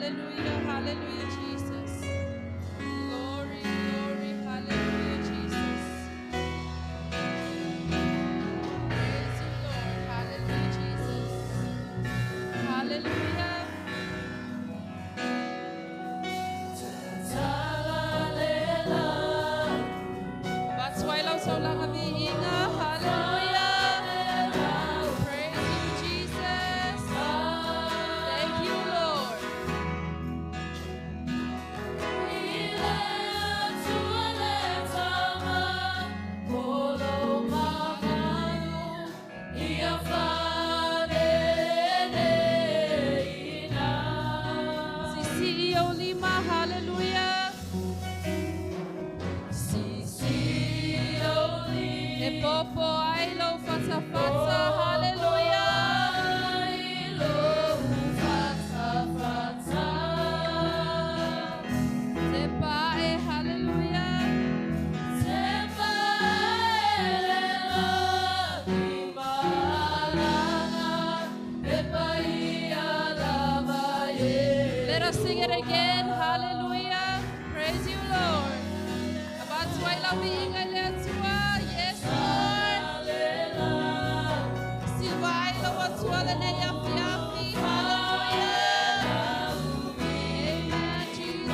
Hallelujah, hallelujah, Jesus. Glory, glory, hallelujah, Jesus. Praise you, Lord. Hallelujah, Jesus. Hallelujah. Hallelujah. Praise you, Jesus. Thank you, Lord. Sisi lima, hallelujah. E popo ai lo fata fata, hallelujah. Te pae, hallelujah. Let us sing it again, hallelujah. Praise you, Lord. Abatuai lau viiga le Atua. Yes, Lord. Silva ai lau Atua lenei afiafi. Hallelujah. Amen, Jesus.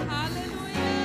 Hallelujah.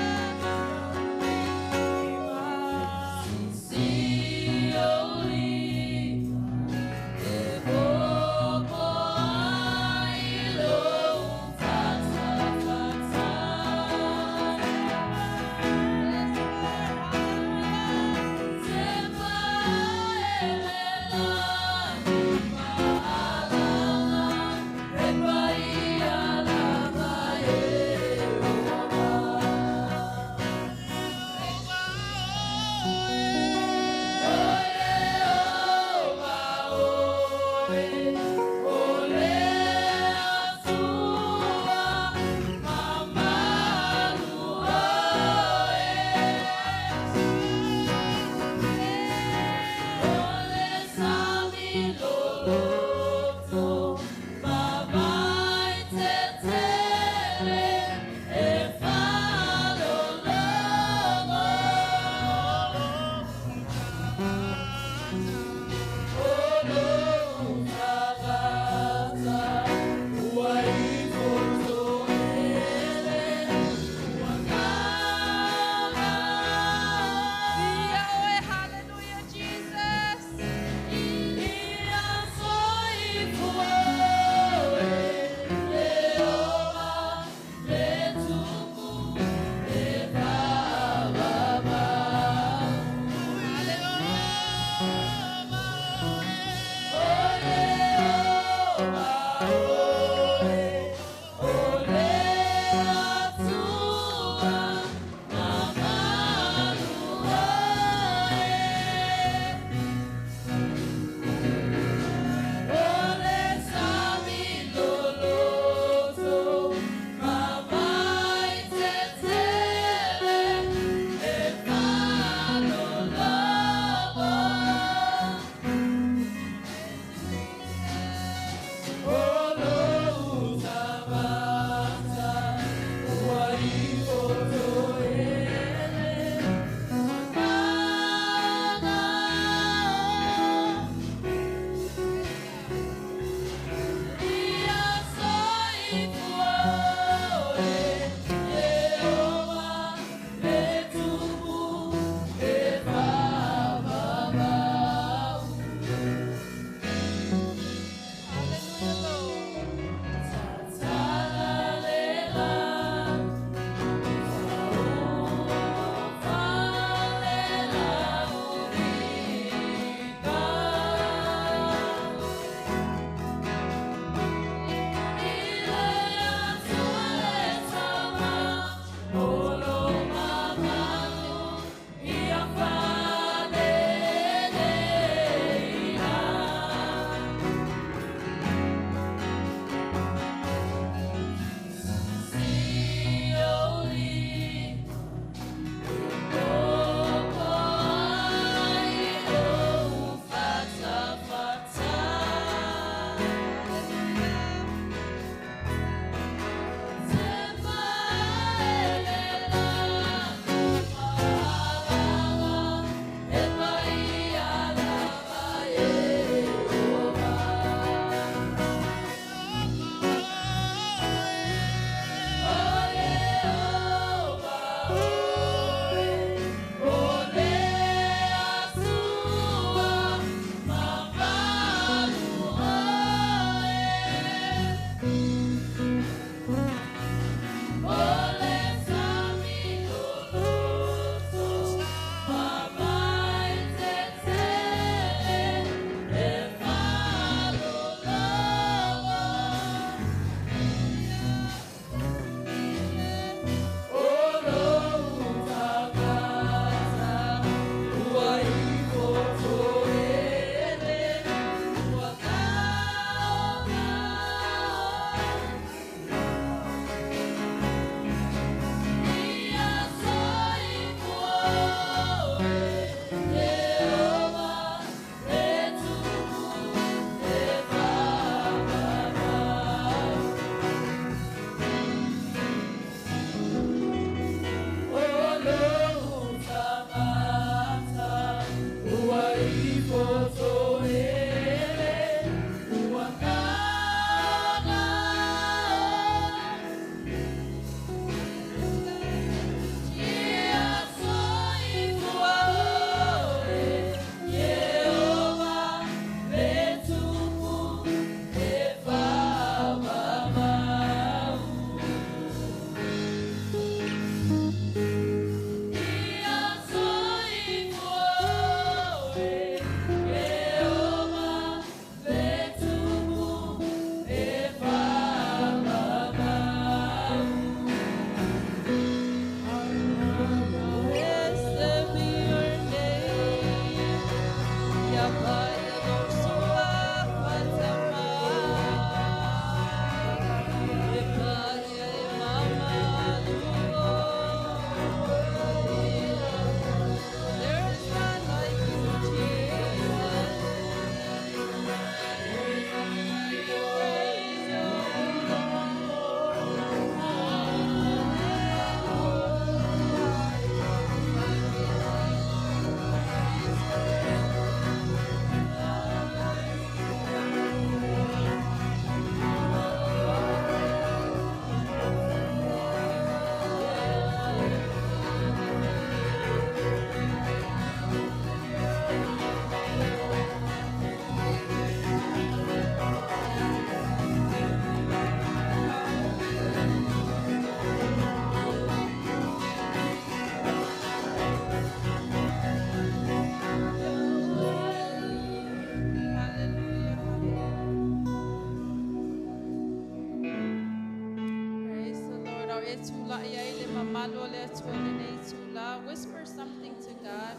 e tula'i ai le mamalu o le Atua i lenei itulā. Whisper something to God.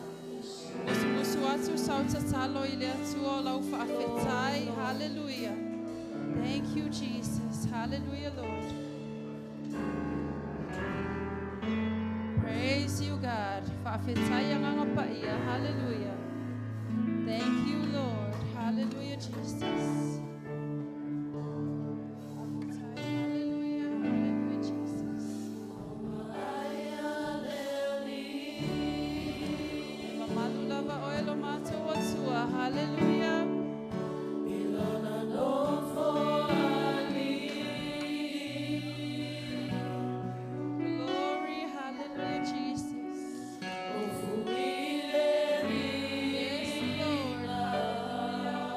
Musumusu atu sau tatalo i le Atua o lau faafetai. Hallelujah. Thank you, Jesus. Hallelujah, Lord. Praise you, God. Faafetai agaga paia. Hallelujah. Thank you, Lord. Hallelujah, Jesus. Faafetai. Hallelujah. Hallelujah, Jesus. E mamalu lava oe lo matou Atua. Hallelujah. Glory, hallelujah, Jesus. Yes, Lord. Hallelujah.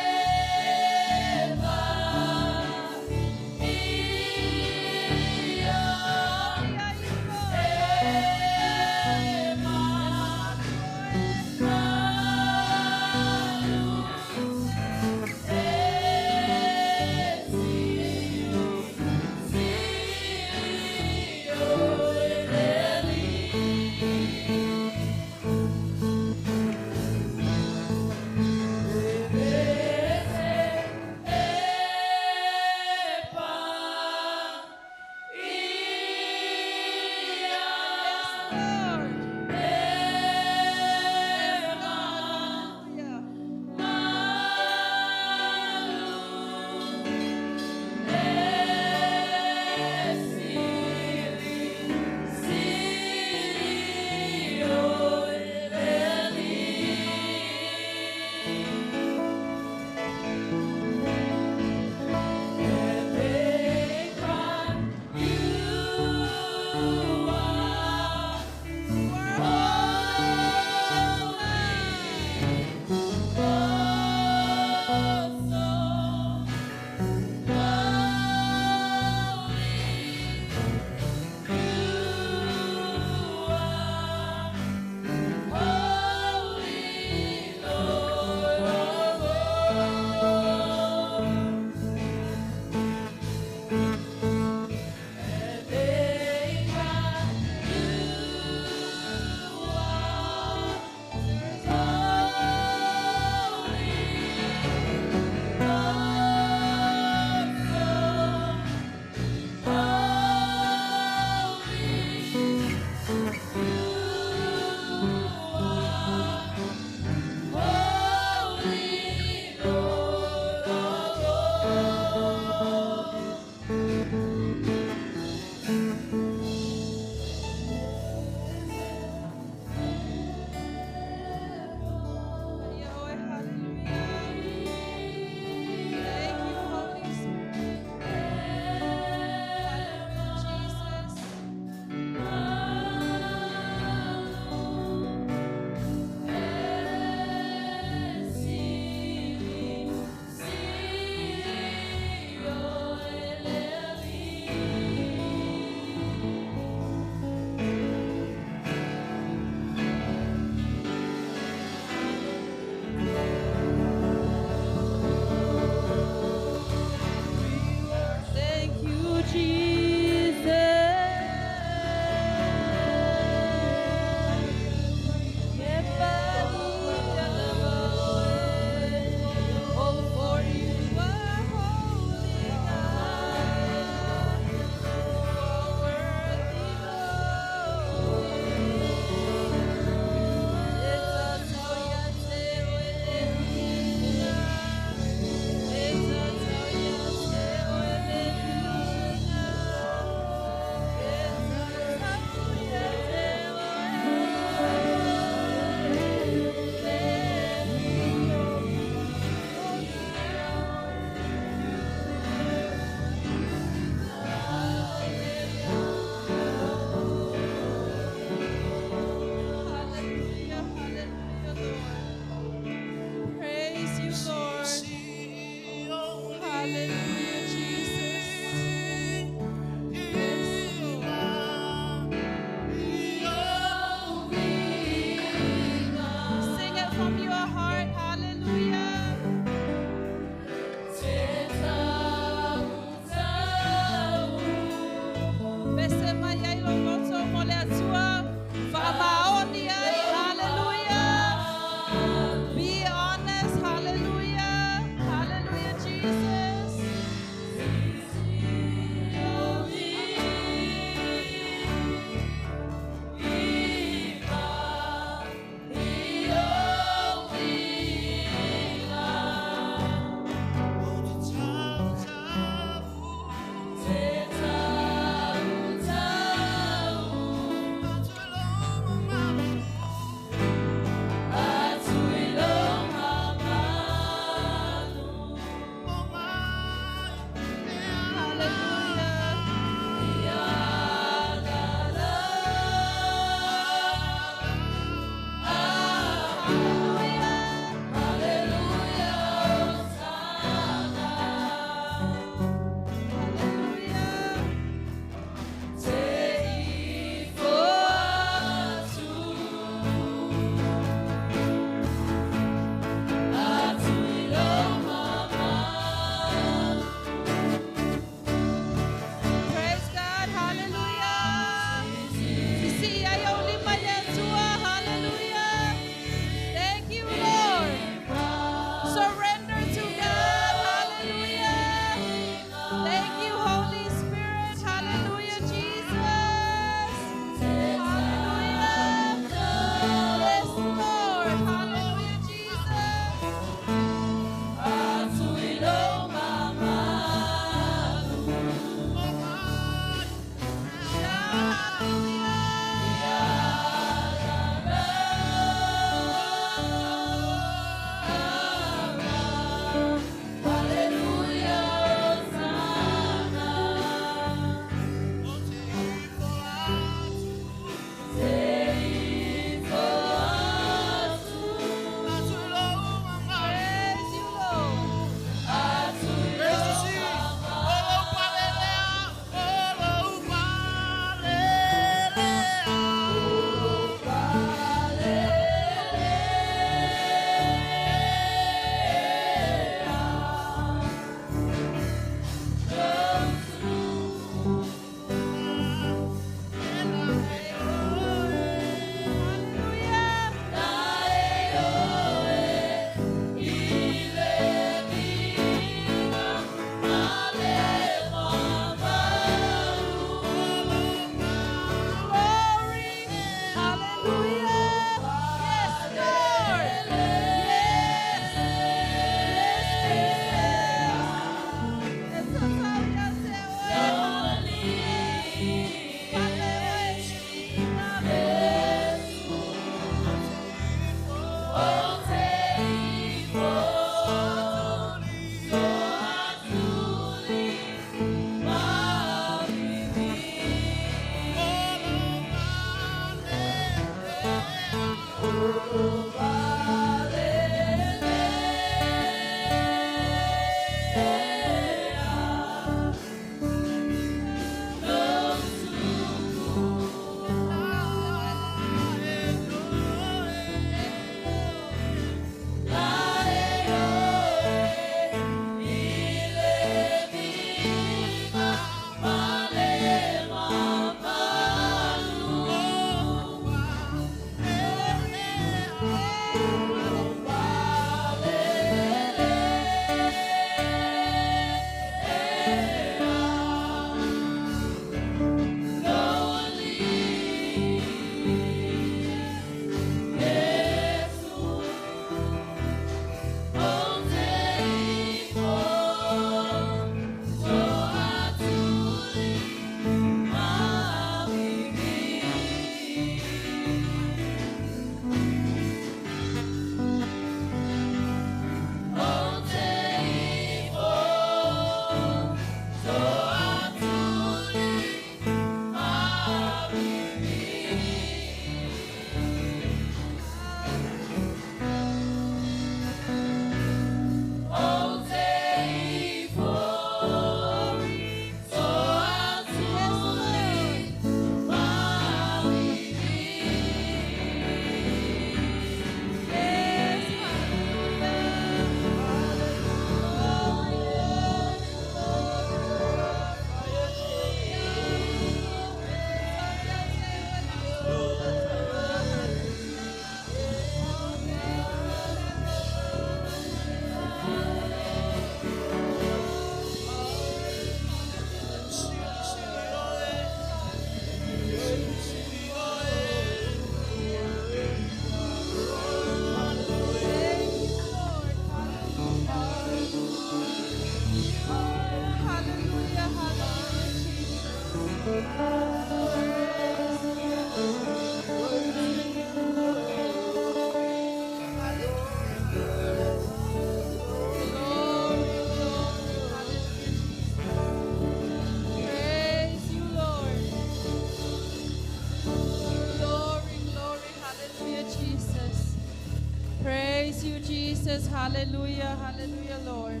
Praise you, Jesus. Hallelujah. Hallelujah, Lord.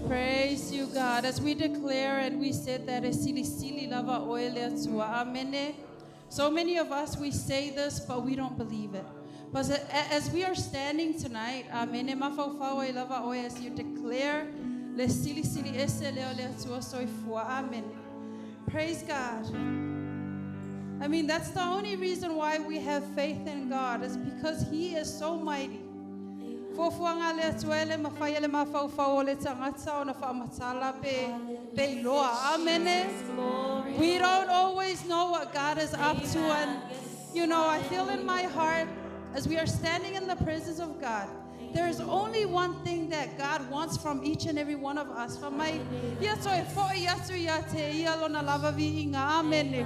Praise you, God. As we declare and we said that, "E silisili lava oe le Atua." Amen. So many of us, we say this, but we don't believe it. But as we are standing tonight, amen, e mafaufau ai lava oe as you declare, le silisili ese leo le Atua soifua. Amen. Praise God. I mean, that's the only reason why we have faith in God, is because He is so mighty. Fuafuaga le Atua ele mafai ele mafaufau o le tagata ona faamatala pe iloa. Amene. We don't always know what God is up to. And, I feel in my heart, as we are standing in the presence of God, there is only one thing that God wants from each and every one of us. Fa mai, ia toe fo'i atu ia te ia lona lava viiga. Amene.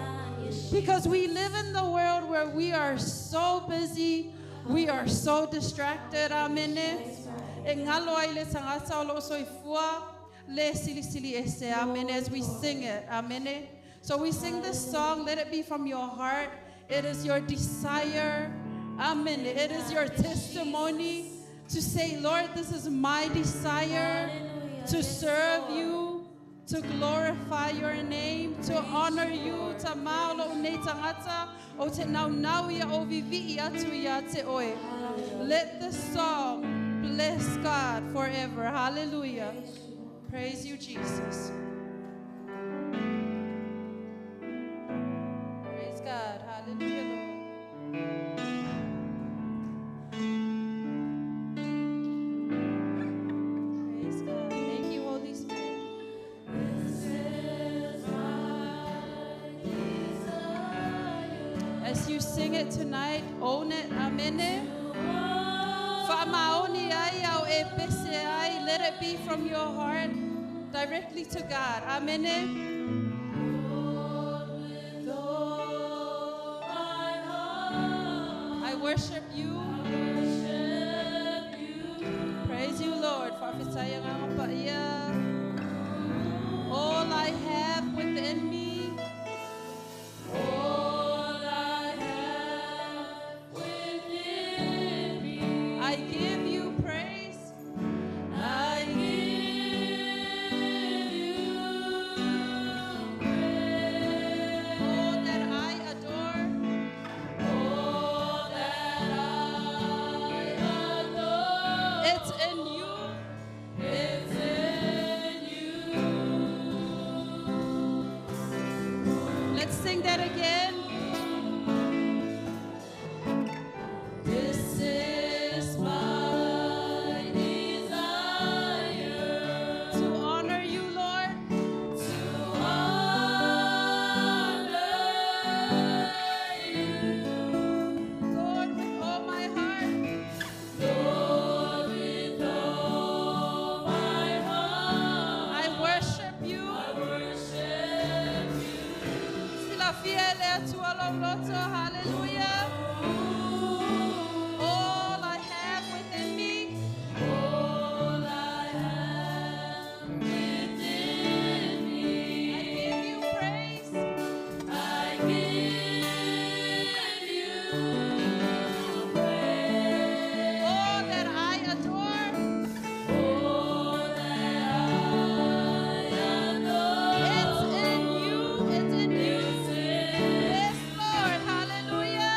Because we live in the world where we are so busy, we are so distracted. Amen. E ngalo ai le tagata o lo soifua le silisili ese. Amen. As we sing it. Amen. So we sing this song, let it be from your heart. It is your desire. Amen. It is your testimony to say, Lord, this is my desire to serve you, to glorify your name, to honor you, ta maolo o nei tagata, o te naunau ia o vivi'i atu ia te oe. Let this song bless God forever. Hallelujah. Praise you, Jesus. Praise God. Hallelujah, Lord. Praise God. Thank you, Holy Spirit. As you sing it tonight, own it. Amen. Fa'amaoni ai au e pese ai. Let it be from your heart directly to God. Amen. I worship you. Praise you, Lord. Fa'afetai agaga paia. All I have within me. All I have within me. I give you praise. I give you praise. All that I adore. All that I adore. It's in you. It's in you. Let's sing that again. This is my desire To honor you, Lord. to honor you, Lord, with all my heart. Lord, with all my heart. I worship you. I worship you. Silafia le Atua lou loto. Hallelujah. All I have within me. All I have within I me. give you praise. I give you praise. All that I adore. All that I adore. It's in you. It's in you. It's in Yes, Lord. Hallelujah.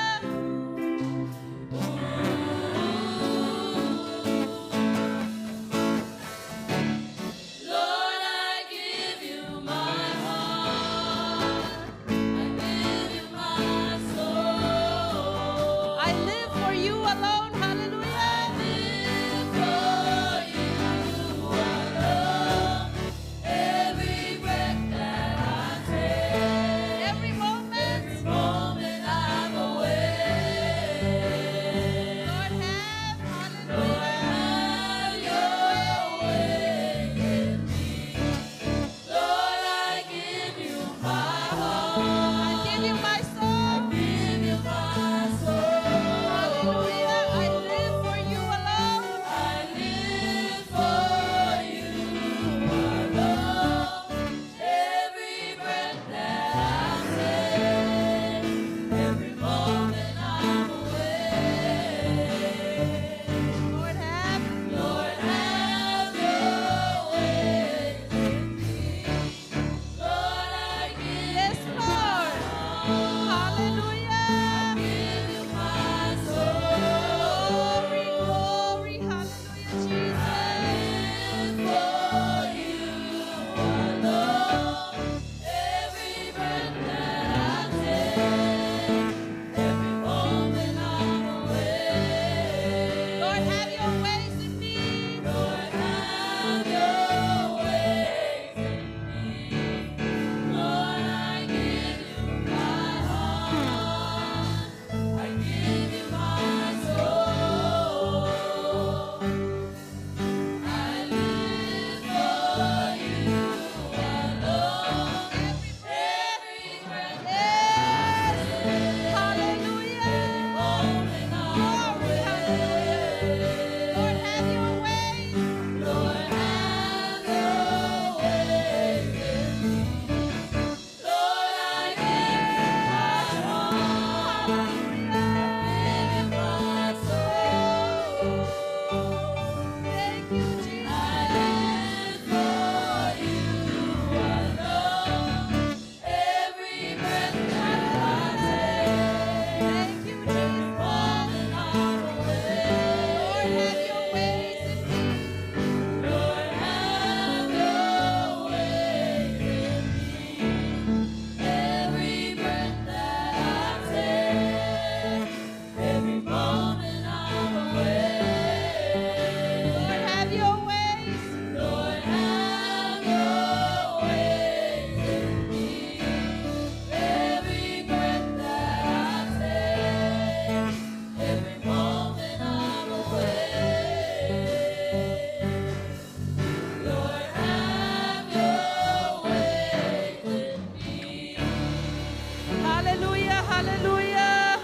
Hallelujah.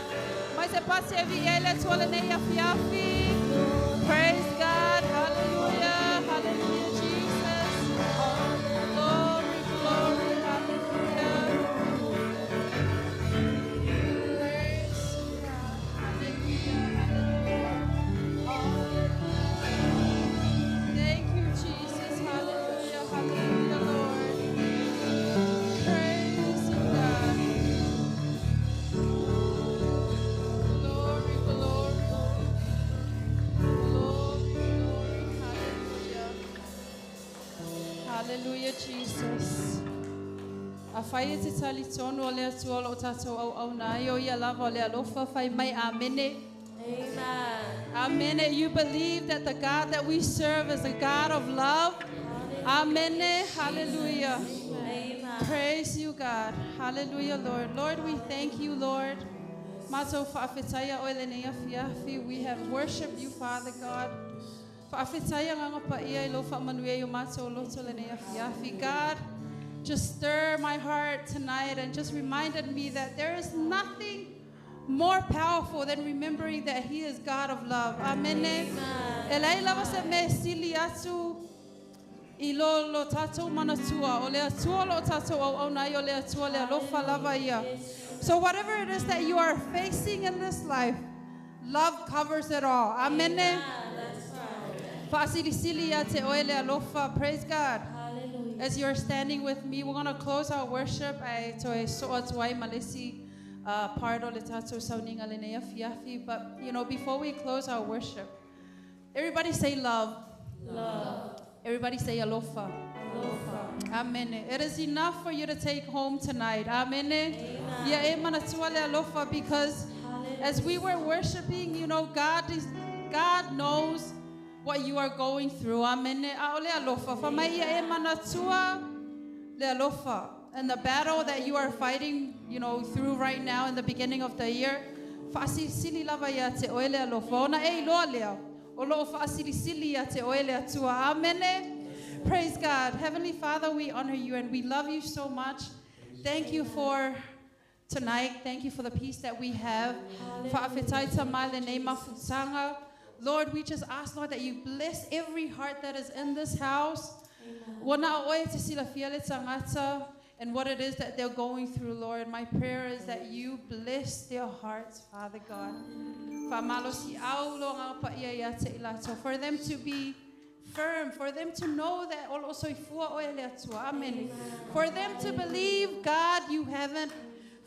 Mai se pasi e vi ele tua le nei afiafi. Praise God. Hallelujah. Hallelujah, Jesus. Glory, glory. Hallelujah. Praise God. Hallelujah. Hallelujah. Thank you, Jesus. Hallelujah. Hallelujah, Lord. Praise you, God. Glory, glory. Glory, glory. Hallelujah. Hallelujah, Jesus. A fai e te tali tonu o lea tua lo tātou au au nā i o ia lava o lea alofa fai mai amene. Amen. Amen. You believe that the God that we serve is a God of love. Amen. Hallelujah. Amen. Praise you, God. Hallelujah, Lord. Lord, we thank you, Lord. Mato fa'afetaia oe le nei afiafi. We have worshipped you, Father God. Fa'afetaia nganga paia i lo fa'amanuia i o mato loto le nei afiafi. God, just stir my heart tonight and just reminded me that there is nothing more powerful than remembering that He is God of love. Amen. E lai lava se me sili atu i lo lo tātou manatua, o le atua lo tātou au au nai, o le atua le alofa lava ia. So whatever it is that you are facing in this life, love covers it all. Amen. That's right. Fa'asilisili ia te oe le alofa. Praise God. Hallelujah. As you're standing with me, we're going to close our worship. Ai toe so'a tuai malesi part o le tātou sauninga le nei afiafi. But, you know, before we close our worship, everybody say love. Love. Everybody say alofa. Alofa. Amen. It is enough for you to take home tonight. Amen. Amen. Ia e manatua le alofa, because as we were worshiping, you know, God knows what you are going through. Amen. A o le alofa. Fa mai ia e manatua le alofa. And the battle that you are fighting, you know, through right now in the beginning of the year, fa'asilisili lava ia te oe le alofa. Ona e iloa lea. O loo fa'asilisili ia te oe le atua. Amen. Praise God. Heavenly Father, we honor you and we love you so much. Thank you for tonight. Thank you for the peace that we have. Fa'afetai tamai le nei mafutanga. Lord, we just ask, Lord, that you bless every heart that is in this house. Wana oe te silafia le tangata and what it is that they're going through, Lord. My prayer is that you bless their hearts, Father God. Fa'amalo si au lo ngā pa ia ia te ilato. For them to be firm, for them to know that o lo soifua oe le atua. Amen. For them to believe, God, you haven't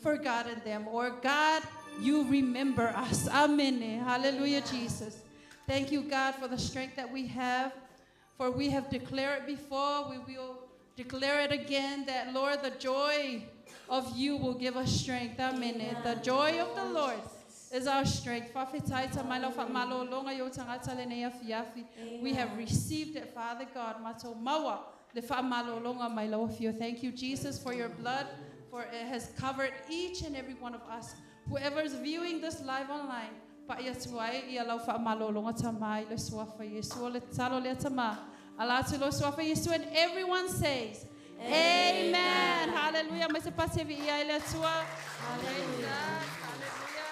forgotten them, or God, you remember us. Amen. Hallelujah, Jesus. Thank you, God, for the strength that we have. For we have declared it before, we will declare it again, that, Lord, the joy of you will give us strength. Amen. The joy of the Lord is our strength. Fa'afetai tamai lau fa'amalōlōga i o tagata le nei afiafi. We have received it, Father God. Matou maua le fa'amalōlōga mai lau afio. Thank you, Jesus, for your blood, for it has covered each and every one of us. Whoever is viewing this live online, pa'i atu ai ia lau fa'amalōlōga tamai le suafa Iesu o le talo lea tamā. Ala atu lo suafa Iesu, and everyone says, Amen. Hallelujah. Mai se pasi e viia i le Atua. Praise God. Hallelujah.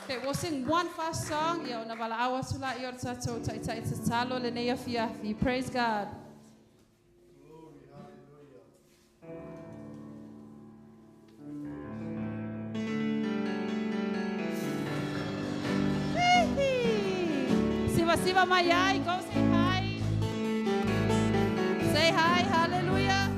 Okay, we'll sing one fast song. Ia ona wala awa tula i o tātou tai tai tatalo le nei afiafi. Praise God. Glory, hallelujah. Siva siva mayai, go say hi. Say hi, hallelujah.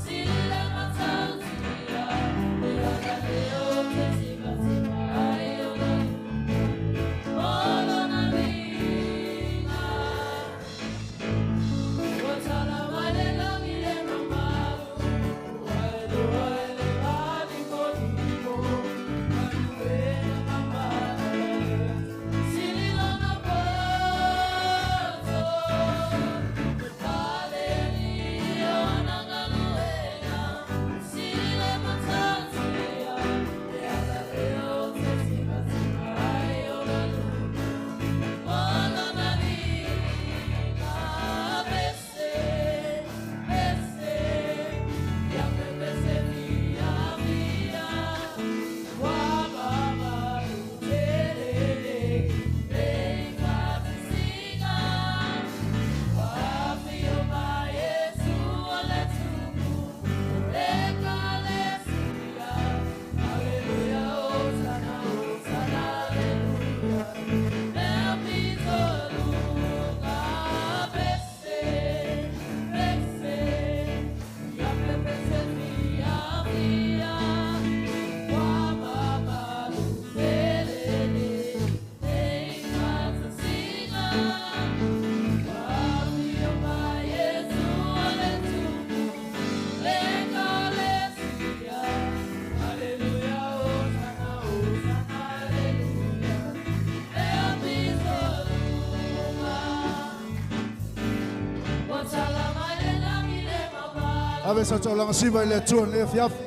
Sila Ave sau taulaga siva i le Atua i lenei afiafi.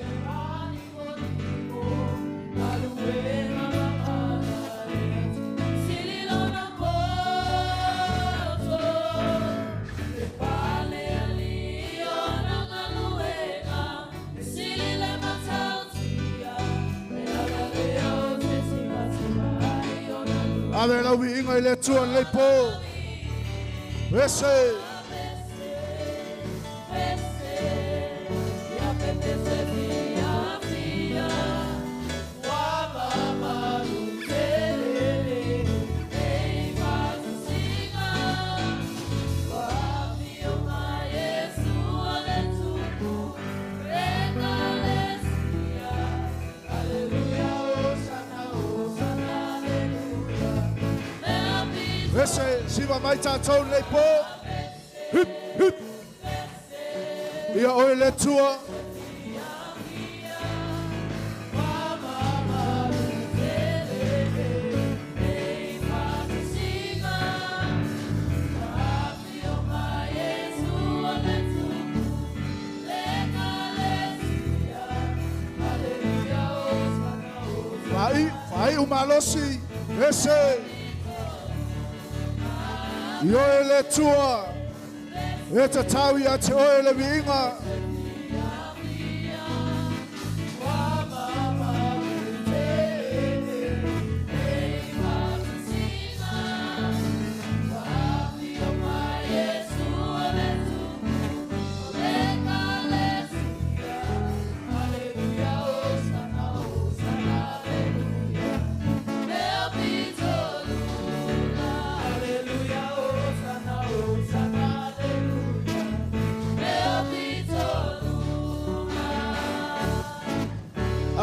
Ave lau viiga i le Atua i lenei po. Ese. Ese, siva mai tātou lenei po. Hip, hip. Ia oe le Atua. Faai, faaiu malosi, ese. I oe le Atua, e tatau ia te oe le viiga.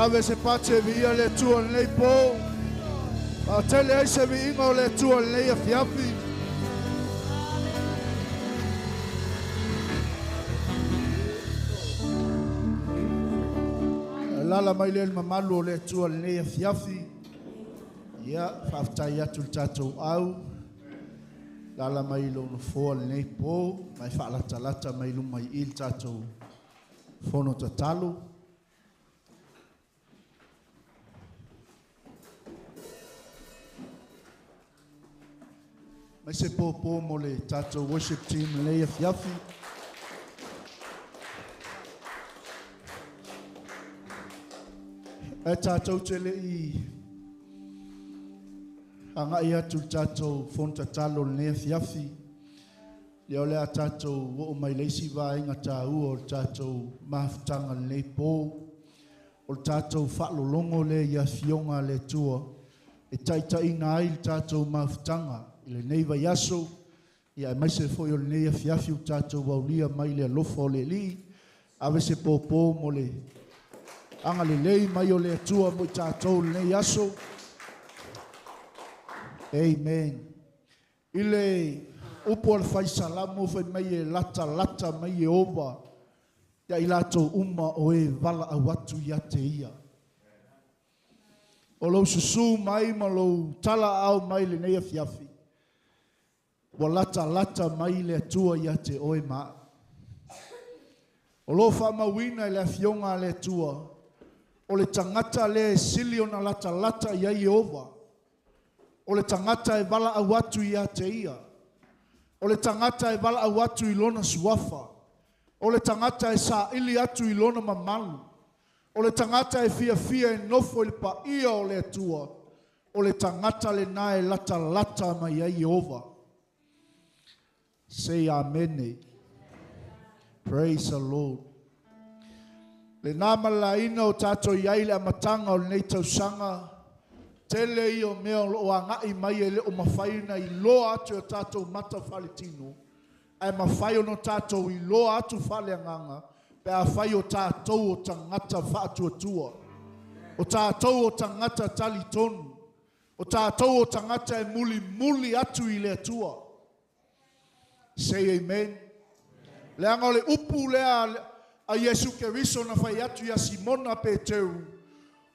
Ave se pati e viia le Atua i lenei po. Faatele ai se viiga o le Atua i lenei afiafi. Alaala mai lea i le mamalu o le Atua i lenei afiafi. Ia, faafetai atu i le tatou au. Alaala mai i lou nofoa i lenei po, ma e faalatalata mai i luma i i le tatou fono tatalo. Mai se pōpō mo le tatou worship team lenei afiafi. Ae tatou te le i agai atu i le tatou fono tatalo lenei afiafi, lea o le a tatou oo mai le isi vaega taua o le tatou mafutaga lenei po. O le tatou faalologo lea i Afioga a le Atua e taitaiina ai le tatou mafutaga i lenei vaiaso, ia aemaise foi o lenei afiafi ua tatou aulia mai le alofa o le Alii. Ave se pōpō mo le agalelei mai o le Atua mo i tatou i lenei aso. Amen. I le upu a le Fai Salamo fai mai e latalata mai Ieova ia i latou uma o e valaau atu ia te ia. O lou susu mai ma lou talaaao mai lenei afiafi, ua latalata mai le Atua ia te oe ma a'u. O lo o faamauina i le Afioga a le Atua, o le tagata lea e sili ona latalata i ai Ieova, O le tagata e valaau atu ia te ia. O le tagata e valaau atu i lona suafa. O le tagata e saili atu i lona mamalu. O le tagata e fiafia e nofo i le paia o le Atua. O le tagata lena e latalata mai ai Ieova. Say Amene. Praise the Lord. Lena malalaina o tatou i ai i le amataga o lenei tausaga, tele ia o mea o lo o agai mai e le o mafai ona iloa atu e o tatou mata faaletino, ae mafai ona tatou iloa atu faaleagaga pe afai o tatou o tagata faatuatua, o tatou o tagata talitonu, o tatou o tagata e mulimuli atu i le Atua. Say amen. Leaga o le upu lea a Iesu Keriso na fai atu ia Simona Peteru,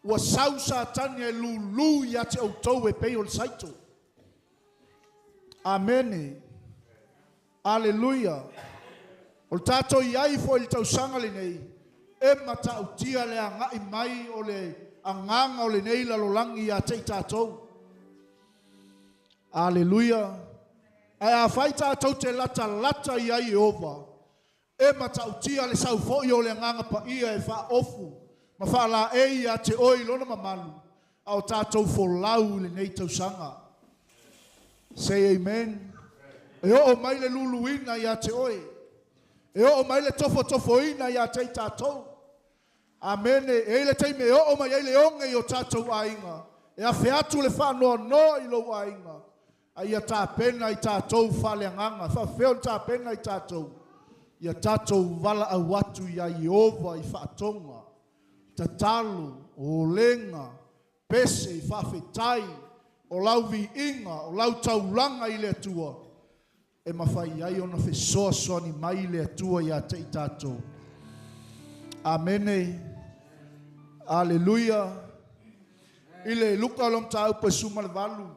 ua sau Satani e lulu ia te outou e pei o le saito. Amene. Aleluia. O le tatou i ai foi i le tausaga lenei, e matautia le agai mai o le agaga o lenei lalolagi ia te i tatou. Aleluia! Ae afai tatou te latalata ia Ieova, e matautia le sau foi o le Agaga Paia e faaofu ma faalaei ia te oe i Lona mamalu, a o tatou folau i lenei tausaga. Say amen. E oo mai le luluina ia te oe. E oo mai le tofotofoina ia te i tatou. Amene. E i ai le taimi e oo mai ai le oge i o tatou aiga, e afe atu le faanoanoa i lou aiga, a ia tapena i tatou faaleagaga. E faapefea ona tapena i tatou? Ia tatou valaau atu iā Ieova i faatoga, tatalo, olega, pese, faafetai, o lau viiga, o lau taulaga i le Atua, e mafai ai ona fesoasoani mai le Atua ia te i tatou. Amene. Aleluia. I le Luka o le mataupu e 18,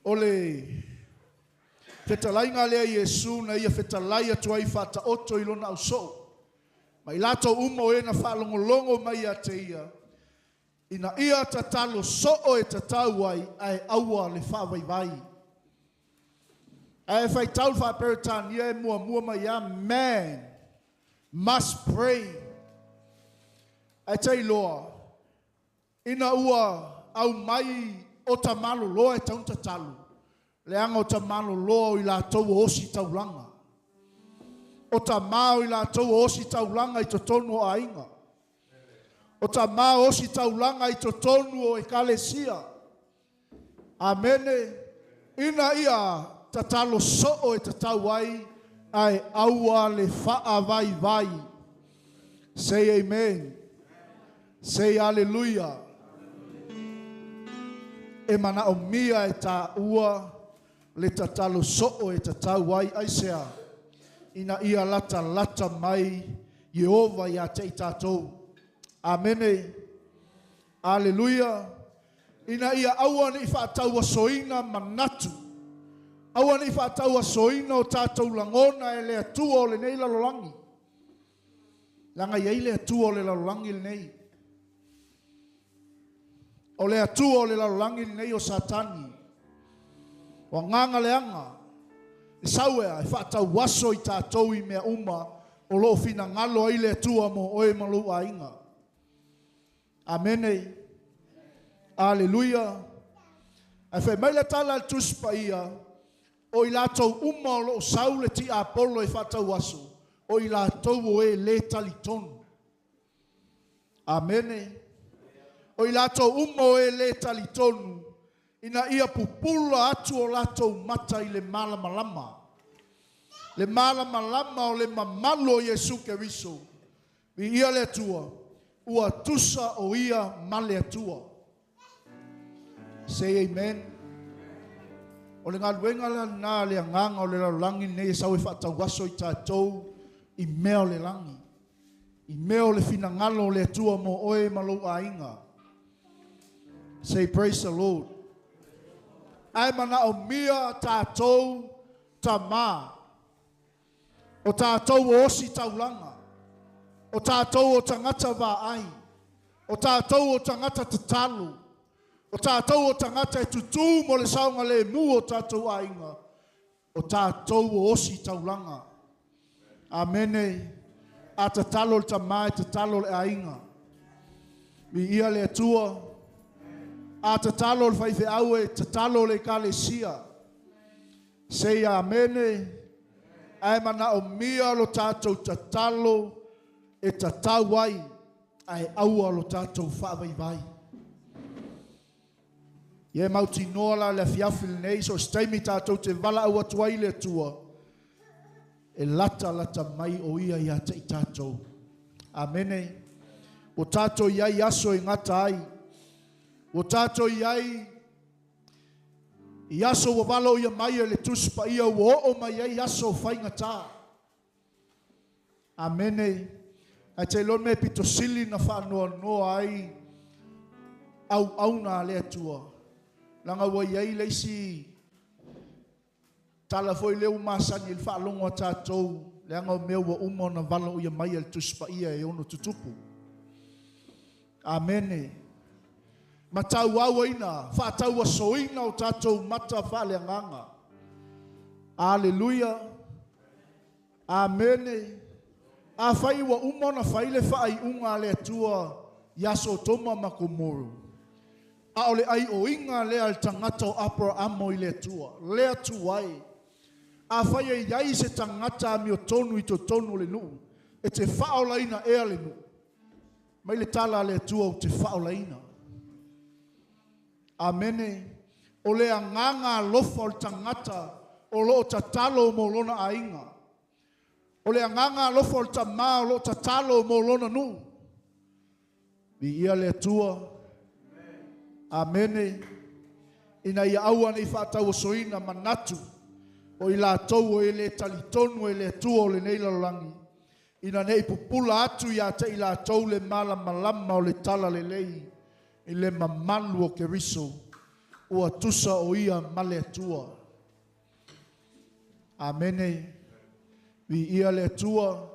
o le fetalaiga lea a Iesu na ia fetalai atu ai faataoto i lona ausoo, ma i latou uma o e na faalogologo mai ia te ia, ina ia tatalo soo e tatau ai, ae aua le faavaivai. Ae faitau le faa-Peretania e muamua mai lava, Man must pray. Ae tailoa, ina ua aumai o tamaloloa e tatau ona tatalo, leaga o tamaloloa o i latou o ositaulaga. O tama o i latou o ositaulaga i totonu o aiga. O tama o ositaulaga i totonu o ekalesia. Amene. Ina ia tatalo soo e tatau ai, ae aua le faavaivai. Say amen. Say hallelujah. E manaomia e taua le tatalo soo e tatau ai. Aisea? Ina ia latalata mai Ieova ia te i tatou. Amene. Aleluia! Ina ia aua ne i faatauasoina manatu, aua ne i faatauasoina o tatou lagona e le Atua o lenei lalolagi, leaga e i ai le Atua o le lalolagi lenei. O le Atua o le lalolagi lenei o Satani. O agaga leaga, e sau ea e faatauaso i tatou i mea uma o lo o finagalo ai le Atua mo oe ma lou aiga. Amene. Aleluia. Ae fai mai le tala a le Tusi Paia, o i latou uma o lo o sau le tiapolo e faatauaso, o i latou o e lē talitonu. Amene. O i latou uma o e lē talitonu, ina ia pupula atu o latou mata i le malamalama, le malamalama o le mamalu o Iesu Keriso. Viia le Atua, ua tusa o ia ma le Atua. Say amen. O le galuega la lena a le agaga o le lalolagi lenei e sau e faatauaso i tatou i mea o le lagi, i mea o le finagalo o le Atua mo oe ma lou aiga. Say praise the Lord. Ae manaomia tatou tama. O tatou o ositaulaga, o tatou o tagata vaai, o tatou o tagata tatalo, o tatou o tagata e tutū mo le saogalemu o tatou aiga, o tatou o ositaulaga. Amene. A tatalo le tama e tatalo le aiga. Viia le Atua. A tatalo le faifeau e tatalo le ekalesia. Say Amene. Ae manaomia lo tatou tatalo e tatau ai, ae aua lo tatou faavaivai. Ia e mautinoa la le afiafi lenei, so o se taimi tatou te valaau atu ai i le Atua, e latalata mai o Ia ia te i tatou. Amene. Ua tatou i ai i aso e gata ai. Ua tatou i ai I aso ua valoia mai e le Tusi Paia ua oo mai ai aso faigata. Amene. Ae te iloa le mea e pito sili na faanoanoa ai auauna a le Atua, leaga ua i ai le isi. Tala foi lea ua masani i le faalogo a tatou, leaga o mea ua uma ona valaaulia mai e le Tusi Paia e ono tutupu. Amene. Ma tauauaina, faatauasoina o tatou mata faaleagaga. Aleluia. Amene. Afai ua uma ona fai le faaiuga a le Atua ia Sotoma ma Komoro, a o le aioiga lea a le tagata o Aperamo i le Atua, le Atua e. Afai e iai se tagata amiotonu i totonu o le nuu, e te faaolaina ea le nuu. Mai le tala a le Atua ou te faaolaina. Amene. O le agaga alofa o le tagata o loo tatalo mo lona aiga. O le agaga alofa o le tamā o loo tatalo mo lona nuu. Viia le Atua. Amene. Ina ia aua nei faatauasoina manatu o i latou o e le talitonu e le Atua o lenei lalolagi, ina nei pupula atu ia te i latou le malamalama o le tala lelei i le mamalu o Keriso, ua tusa o ia ma le Atua. Amene. Viia le Atua.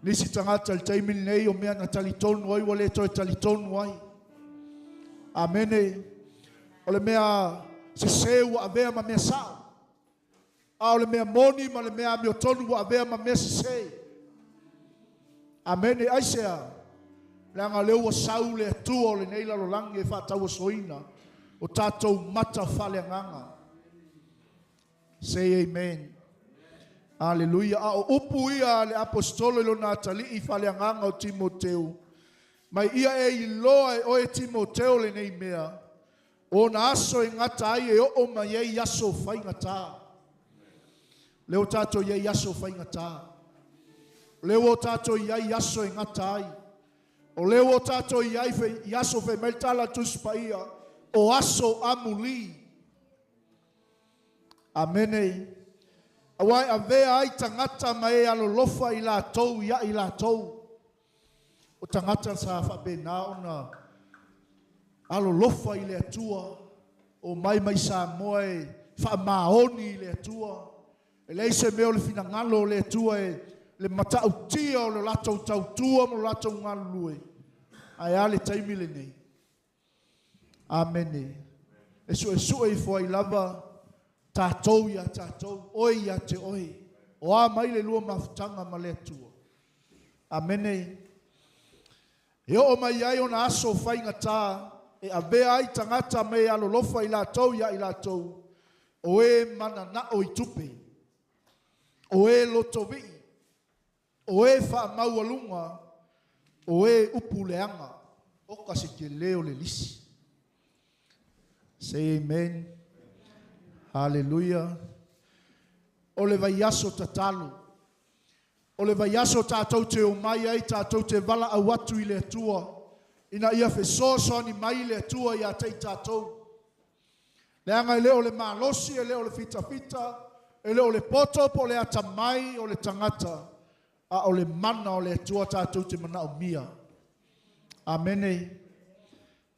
Nisi tagata i le taimi lenei o mea na talitonu ai ua le toe talitonu ai. Amene. O le mea sese ua avea ma mea sao, a o le mea moni ma le mea amiotonu ua avea ma mea sese. Amene. Aisea? Leaga o lea ua sau le Atua o lenei lalolagi e faatauasoina o tatou mata faaleagaga. Say amen. Aleluia. A o upu ia a le aposetolo i lona atalii faaleagaga o Timoteo, mai ia e iloa e oe Timoteo lenei mea, o ona aso e gata ai e oo mai ai aso faigata. Lea ua tatou i ai aso faigata. O lea ua tatou i ai aso e gata ai. O lea ua tatou i ai i aso fai mai le tala a Tusi Paia, o aso amuli. Amene. Aua e avea ai tagata ma e alolofa i latou ia i latou. O tagata sa faapena ona alolofa i le Atua, o mai mai Samoa e faamaoni i le Atua. E leai se mea o le finagalo o le Atua e le matautia o le latou tautua ma le latou galulue. Ae a le taimi lenei? Amene. E suesue ifo ai lava tatou ia tatou, oe ia te oe. O a mai le lua mafutaga ma le Atua. Amene. E oo mai ai ona aso faigata e avea ai tagata ma e alolofa i latou ia i latou, o e mananao i tupe, o e lotovii, o e faamaualuga, o e upu leaga, oka se tele o le lisi. Say amen. Hallelujah. O le vaiaso tatalo. O le vaiaso tatou te omai ai, tatou te valaau atu i le Atua, ina ia fesoasoani mai le Atua ia te i tatou. Leaga e le o le malosi, e le o le fitafita, e le o le poto po o le atamai o le tagata, a o le mana o le Atua tatou te manaomia. Amene.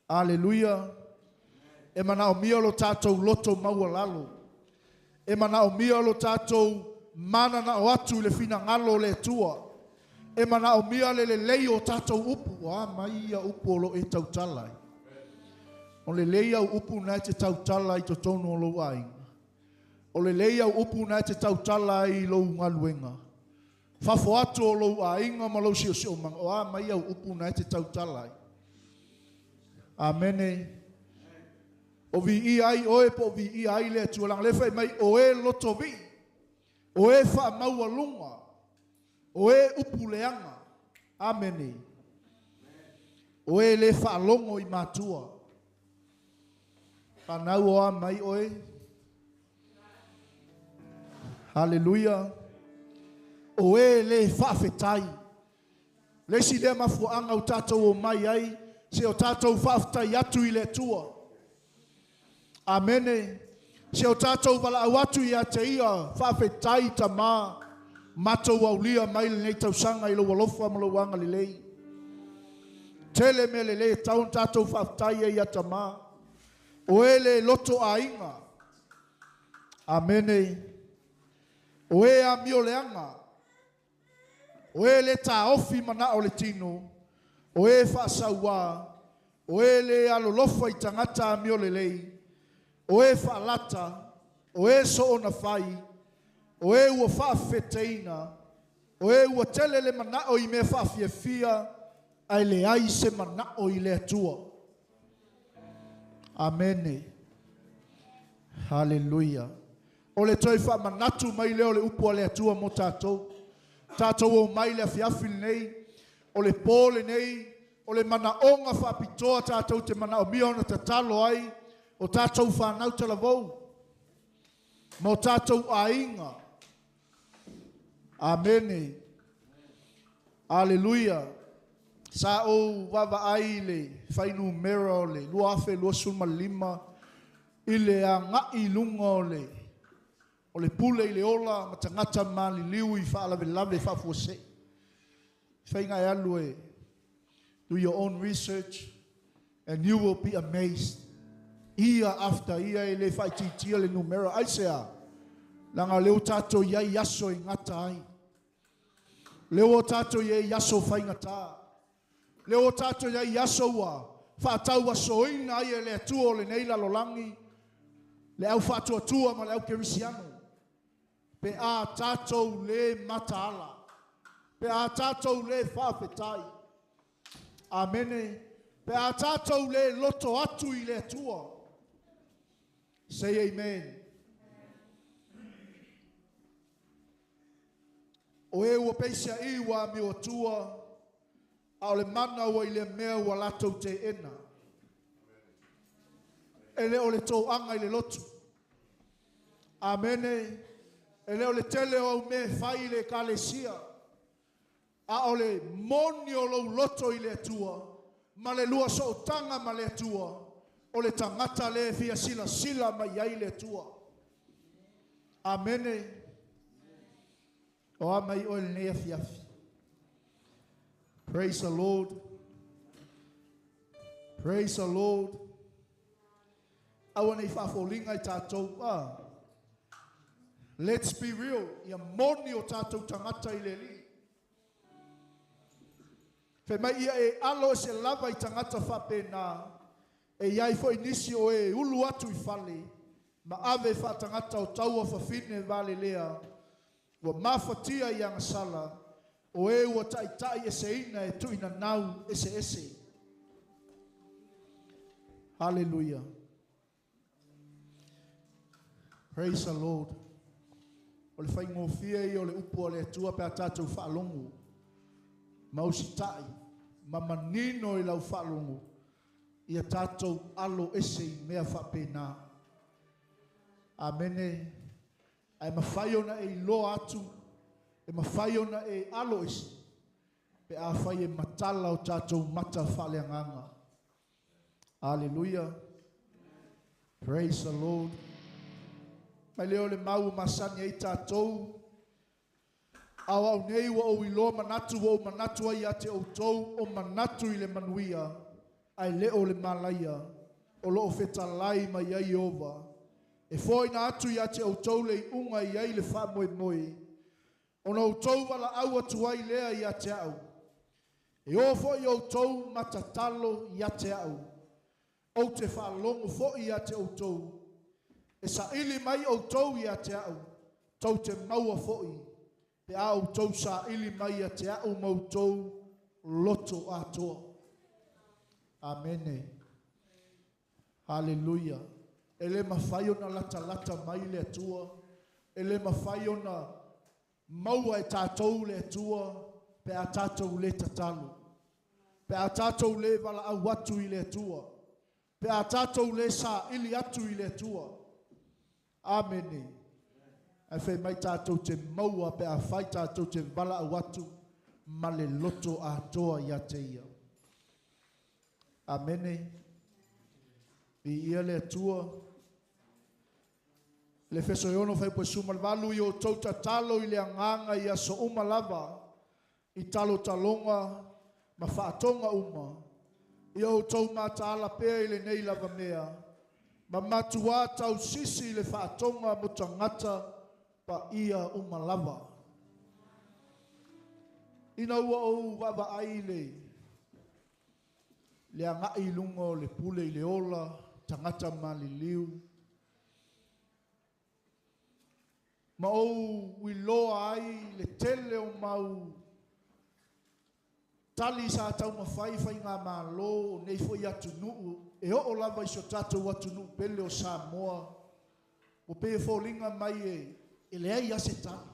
Aleluia. E manaomia lo tatou loto maualalo. E manaomia lo tatou mananao atu i le finagalo o le Atua. E manaomia le lelei o tatou upu. O a mai ia upu o lo e tautala ai. O le lelei au upu na e te tautala i totonu o lou aiga. O le lelei au upu na e te tautala ai i lou galuega. Fafo atu o lou aiga ma lou siosiomaga. O a mai au upu na e te tautala ai. Amene. O viia ai oe po o viia ai le Atua. Leaga lea fai mai o e lotovii, o e faamaualuga, o e upu leaga. Amene. O e le faalogo i matua. Whanau o a mai oe. Hallelujah. O e le faafetai. Le isi lea mafuaaga o tatou omai ai, se o tatou faafetai atu i le Atua. Amene. Se o tatou valaau atu ia te ia, faafetai tamā, matou aulia mai lenei tausaga i lou alofa ma lou agalelei. Tele mea lelei e tatau ona tatou faafetai ai ia tamā. O e le loto aiga. Amene. O e amioleaga, o e lē taofi manaʻo o le tino, o e faasauā, o e lē alolofa i tagata amiolelei, o e faalata, o e soona fai, o e ua faafefeteina, o e ua tele le manaʻo i mea faafiafia, ae leai se manaʻo i le Atua. Amene. Haleluia. O le toe faamanatu mai lea o le upu a le Atua mo tatou. Tatou omai i le afiafi lenei, o le pō lenei, o le manaoga faapitoa tatou te manaomia ona tatalo ai o tatou fanau talavou ma o tatou aiga. Amene. Aleluia. Sa ou vaavaai i le fuainumera o le 2025 i le agai i luga o le o le pule i le ola ma tagata maliliu i faalavelave faafuasei. Faiga e alu e do your own research and you will be amazed. Year after year e le faaitiitia le numera. Aisea? Leaga o lea ua tatou i ai i aso e gata ai. O lea ua tatou i ai i aso faigata. O lea ua tatou i ai i aso ua faatauasoina ai e le Atua o lenei lalolagi le au faatuatua ma le au kerisiano. Pe a tatou lē mataala, pe a tatou lē faafetai. Amene. Pe a tatou lē loto atu i le Atua. Say amen. O e ua peisiaʻi ua amio atua, a o le mana ua i lea mea ua latou teena. E le o le toaga i le lotu. Amene. E le o le tele o au mea e fai i le ekalesia, a o le moni o lou loto i le Atua ma le lua sootaga ma le Atua, o le tagata lea e fia silasila mai ai le Atua. Amene. O a mai oe lenei afiafi. Praise the Lord. Praise the Lord. Aua nei faafoliga i tatou. Ah. Let's be real. Ia moni o tatou tagata i le Alii. Fai mai ia e alo ese lava i tagata faapena, e i ai foi nisi o e ulu atu i fale, ma ave faatagata o taua fafine valelea, ua mafatia i agasala, o e ua taitai eseina e tuinanau eseese. Haleluia. Praise the Lord. O le faigofie ia o le upu a le Atua pe a tatou faalogo ma usitai ma manino i lau faalogo ia tatou alo ese i mea faapena. Amene. Ae mafai ona e iloa atu, e mafai ona e alo ese pe afai e matala o tatou mata faaleagaga. Aleluia. Praise the Lord. Mai lea o le mau ua masani ai tatou, a o au nei ua ou iloa manatu ua ou manatu ai ia te outou, o manatu i le manuia, ae le o le malaia, o lo o fetalai mai ai Ieova, e foaiina atu ia te outou le iuga e i ai le faamoemoe, ona outou valaau atu ai lea ia te au. E o foi outou ma tatalo ia te au, ou te faalogo foi ia te outou. E saili mai outou ia te au, tou te maua foi, pe a outou saili mai ia te au ma outou loto atoa. Amene. Haleluia. E le mafai ona latalata mai le Atua, e le mafai ona maua e tatou le Atua pe a tatou lē tatalo, pe a tatou lē valaau atu i le Atua, pe a tatou lē saili atu i le Atua. Amene. Ae fai mai tatou te maua pe afai tatou te valaau atu ma le loto atoa ia te Ia. Amene. Viia le Atua. Le Efeso e 6 fuaiupu e 18, ia outou tatalo i le agaga i aso uma lava, i talotaloga ma faatoga uma, ia outou mataala pea i lenei lava mea, ma matuā tausisi i le faatoga mo tagata Paia uma lava. Ina ua ou vaavaai i le le agai i luga o le pule i le ola tagata maliliu ma ou iloa ai le tele o mau tali sa taumafai faigamalo o nei foi atunuu e oo lava i si o tatou atunuu pele o Samoa, ua pei e foliga mai e leai lava se tali.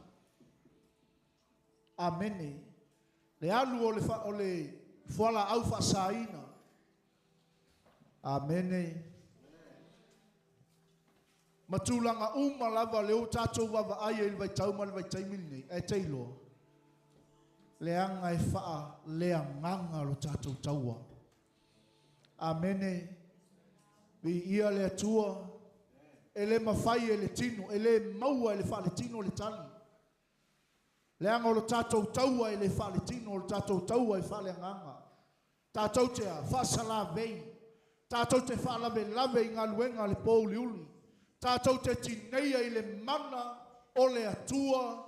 Amene. Le alu o le, o le fualaau faasaina. Amene. Ma tulaga uma lava lea ua tatou vaavaai ai i le vaitau ma le vaitaimi lenei, ae te iloa, leaga e faaleagaga lo tatou taua. Amene. Viia le Atua. E le mafai e le tino, e le maua e le faaletino le tali. Leaga o le tatou taua e le faaletino, o le tatou taua e faaleagaga. Tatou te a? Faasalavei. Tatou te faalavelave i galuega a le pouliuli. Tatou te tineia i le mana o le Atua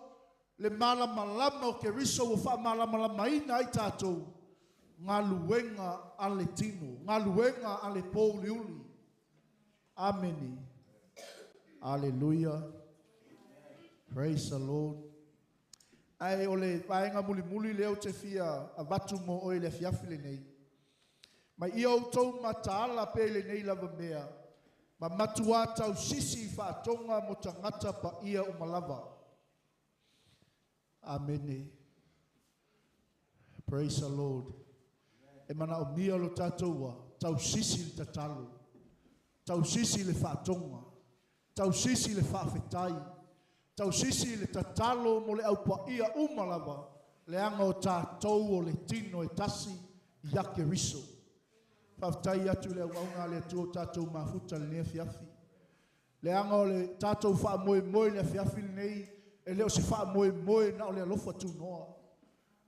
le malamalama o Keriso ua faamalamalamaina ai tatou, galuega a le tino, galuega a le pouliuli. Amene. Aleluia. Praise the Lord. Ae o le vaega mulimuli lea ou te fia avatu mo oe i le afiafi lenei. Ma ia outou mataala pea i lenei lava mea, ma matuā tausisi i faatoga mo tagata paia uma lava. Amene. Praise the Lord. E manaomia lo tatou ua tausisi i le tatalo, tausisi i le faatoga, tausisi i le faafetai, tausisi i le tatalo mo le Au Paia uma lava, leaga o tatou o le tino e tasi ia Keriso. Faafetai atu i le auauna a le Atua ua tatou mafuta i lenei afiafi. Leaga o le tatou faamoemoe i le afiafi lenei, e le o se faamoemoe na o le alofa tunoa.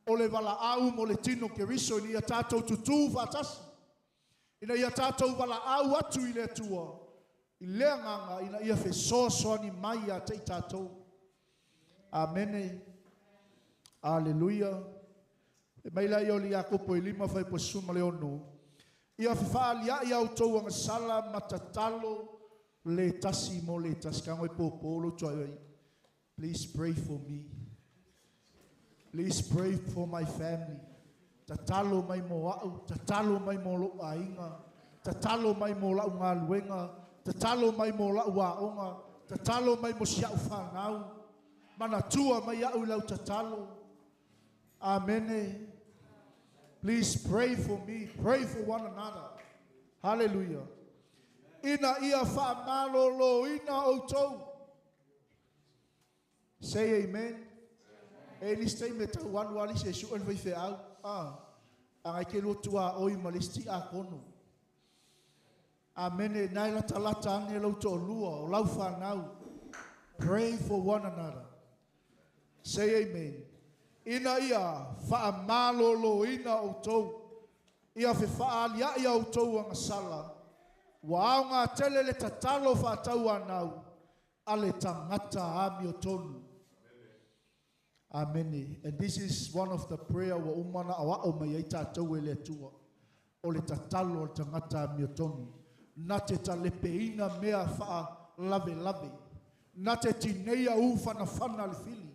O le valaau mo le tino Keriso ina ia tatou tutū faatasi, ina ia tatou valaau atu i le Atua i le agaga ina ia fesoasoani mai ia te i tatou. Amene. Aleluia. Fai mai laia o le Iakopo e 5 fuaiupu 16, Ia fefaalia'i a outou agasala ma tatalo le tasi mo le tasi. Tago e pōpō lou tua'i. Please pray for me. Please pray for my family. Tatalo mai mo a'u, tatalo mai mo lo'u aiga, tatalo mai mo la'u galuega, tatalo mai mo la'u aoga, tatalo mai mo si a'u fanau. Manatua mai a'u i lau tatalo. Amene. Please pray for me. Pray for one another. Hallelujah. Ina ia faamaloloina outou. Say amen. E nisi taimi e tau alu lava le isi e sue le faifeau. Ah, a ngai ke lua tuaoi ma le isi tiakono. Amene. Na e latalata ane lau toalua o lau fanau. Pray for one another. Say amen. Ina ia faamaloloina outou. Ia fefaalia'i a outou agasala. Ua aoga tele le tatalo faatauanau a le tagata amiotonu. Amene. And this is one of the prayer ua uma ona aoao mai ai tatou e le Atua. O le tatalo a le tagata amiotonu. Na te talepeina mea faalavelave. Na te tineia u fanafana le fili.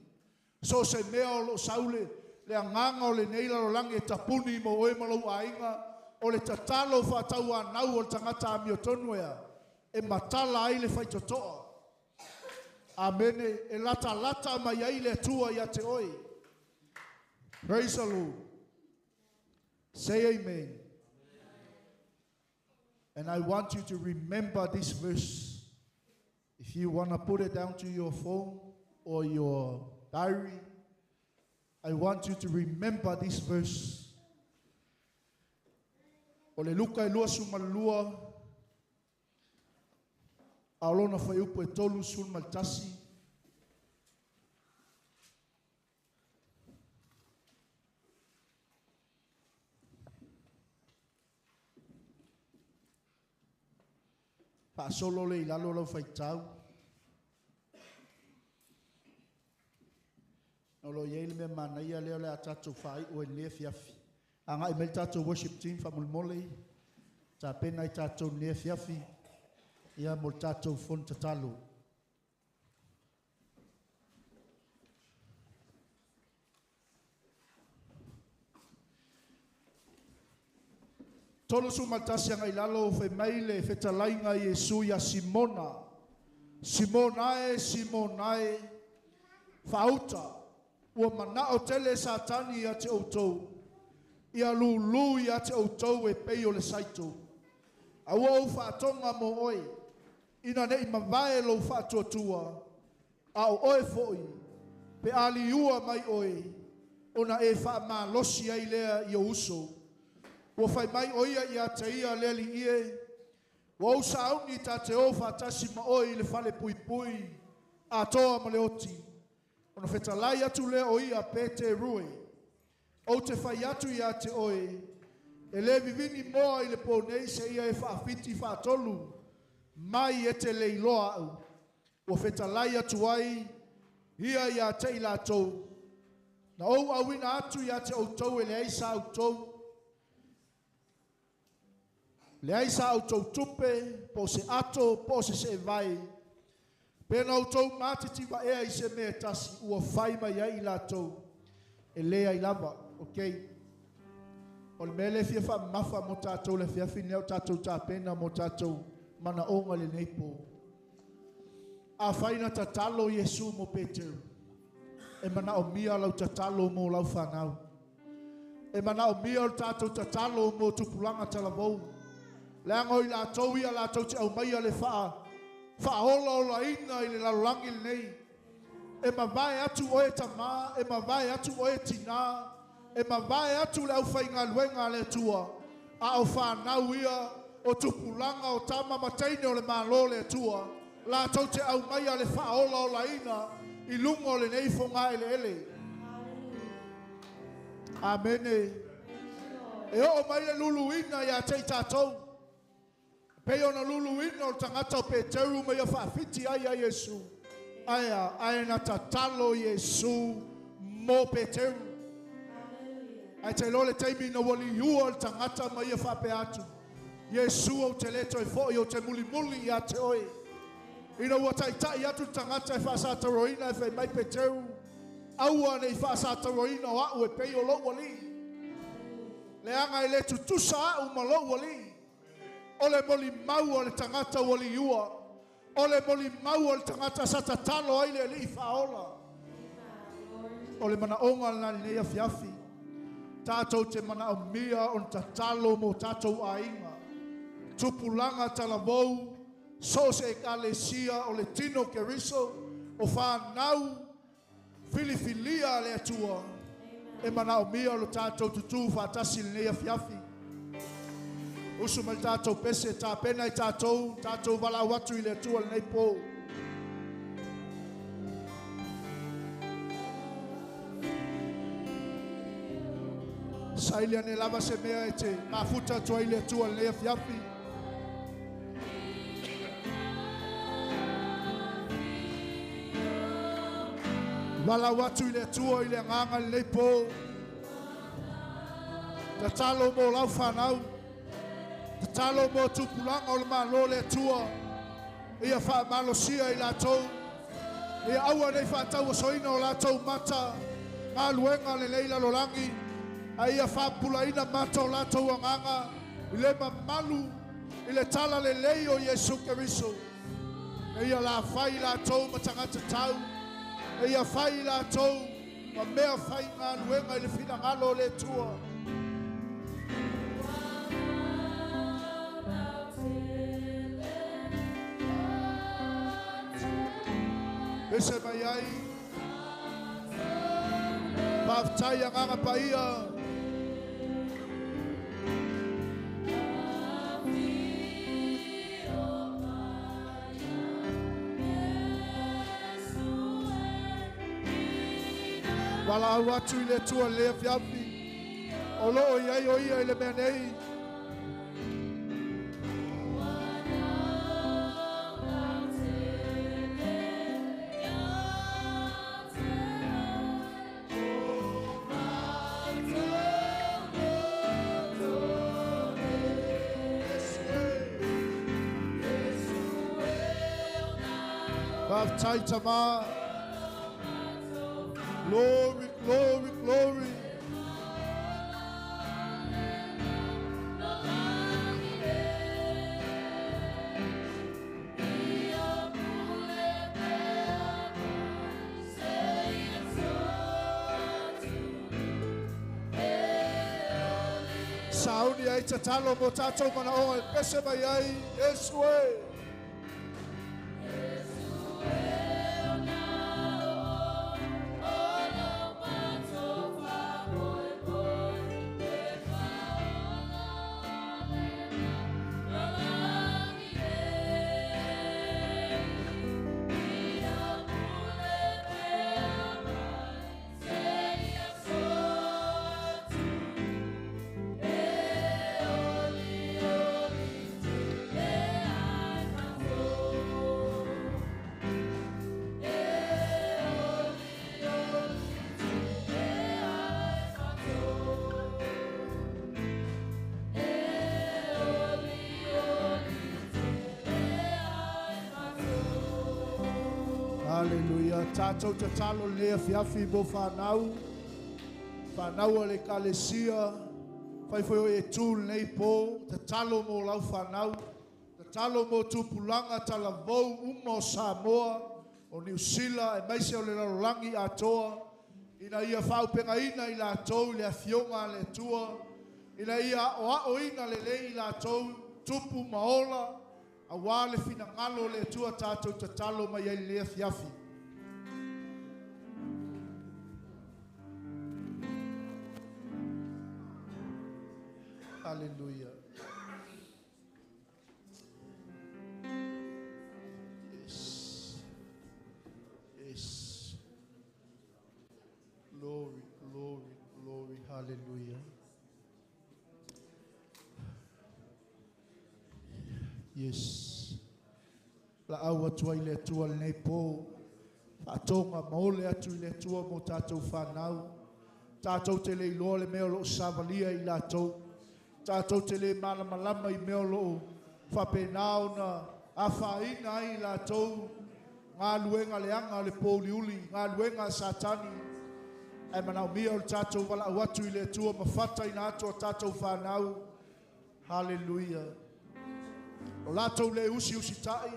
So se mea o lo o sau le agaga o lenei lalolagi e tapuni mo oe ma lou aiga, o le tatalo faatauanau o le tagata amiotonu ea, e matala ai le faitotoa. Amene. E latalata mai ai le Atua ia te oe. Praise the Lord. Say amen. And I want you to remember this verse. If you want to put it down to your phone or your diary, I want you to remember this verse. O le Luka e 22, a o lona fuaiupu e 31. Faasolo lea i lalo lau faitau. O lo iai le mea manaia lea o le a tatou faai'u ai i lenei afiafi. Agai mai le tatou worship team faamolemole, tapena ai tatou i lenei afiafi, ia mo le tatou fono tatalo. 31 agai i lalo, fai mai le fetalaiga a Iesu ia Simona, Simona e, Simona e, faauta, ua manao tele Satani ia te outou, ia lūlū ia te outou e pei o le saito. A ua ou faatoga mo oe, ina ne i mavae lou faatuatua, a o oe foi, pe a liua mai oe, ona e faamalosi ai lea i ou uso. Ua fai mai o ia ia te ia, le Alii e, ua ou sauni ta te o faatasi ma oe i le fale puipui atoa ma le oti. Ona fetalai atu lea o ia Peteru e, ou te fai atu ia te oe, e le vivini moa i le pō nei seia e faafiti faatolu mai e te le iloa au. Ua fetalai atu ai ia ia te i latou, na ou auina atu ia te outou e leai sa outou, leai sa outou tupe, po o se ato, po o se seevae. Pe na outou matitivaea i se mea e tasi, ua fai mai ai i latou, e leai lava. Ok. O le mea lea e fia faamamafa mo tatou i le afiafi lenei a o tatou tapena mo tatou manaoga i lenei po. Afai na tatalo Iesu mo Peteru, e manaomia lau tatalo mo lau fanau. E manaomia le tatou tatalo mo tupulaga talavou. Leaga o i latou ia latou te aumaia le faa faaolaolaina i le lalolagi lenei. E mavae atu oe tamā, e mavae atu oe tinā, e mavae atu le aufaigaluega a le Atua, a o fanau ia o tupulaga o tama ma teine o le Malo o le Atua, latou te aumaia le faaolaolaina i luga o lenei fogaeleele. Amene. E oo mai le luluina ia te i tatou, pei ona luluina o le tagata o Peteru ma ia faafiti ai ia Iesu. Ae a? Ae na tatalo Iesu mo Peteru. Ae te iloa le taimi ina ua liua le tagata ma ia faapea atu, Iesu ou te le toe foi, ou te mulimuli ia te oe. Ina ua taitai atu le tagata e faasataroina e fai mai Peteru, aua ne i faasataroina o au e pei o lou alii. Leaga e le tutusa au ma lou alii. O le molimau a le tagata ua liua. O le molimau a le tagata sa tatalo ai le alii faaola. O le manaoga lena i lenei afiafi. Tatou te manaomia ona tatalo mo tatou aiga. Tupulaga talavou, so o se ekalesia o le tino o Keriso, o fanau filifilia a le Atua, e manaomia lo tatou tutū faatasi i lenei afiafi. Usu mai le tatou pese, tapena i tatou, tatou valaau atu i le Atua i lenei po. Saili ane lava se mea e te mafuta atu ai i le Atua i lenei afiafi. Valaau atu i le Atua i le agaga i lenei po. Tatalo mo lau fanau. Tatalo mo tupulaga o le Malo o le Atua. Ia faamalosia i latou. Ia aua nei faatauasoina o latou mata galuega lenei lalolagi. A ia faapupulaina mata o latou agaga i le mamalu i le tala lelei o Iesu Keriso. E ia la fai i latou ma tagata tau. E ia fai i latou ma mea fai galuega i le finagalo o le Atua. Pese mai ai. Faafetai agaga paia. Valaau atu i le Atua i lenei afiafi. O lo o i ai o ia i le mea nei. Faafetai Tamā. Glory, glory, glory. Sauni ai tatalo mo tātou manaoga e pese mai ai, Iesu e. Hallelujah. Tātou tatalo le afiafi mo whanau. Whanau a le kalesia. Whai o e tū nei pō. Tatalo mo lau whanau. Tatalo mo tupulanga talavou uma o Samoa. O Niu Sila e maise o le lalolagi atoa. Ina ia whaupengaina i lātou i le afioga a le Atua. Ina ia o ina le lei i lātou tupu maola. A wā le finangalo le Atua tātou tatalo mai ai le afiafi. Hallelujah. Yes. Yes. Glory, glory, glory. Hallelujah. Yes. La au atu ai le Atua lenei pō. Whaatonga maole atu i le Atua mo tātou whanau. Tātou te le iloa le mea o loo savalia i lātou. Tātou te le malamalama i mea o loo whapenao na awhaina ai lātou. Ngā luenga leanga le pōliuli, ngā luenga satani. Ai manau mia o le tātou wala au atu i le Atua mawhata ina atu o tātou whanau. Hallelujah. O lātou le usi usi tai.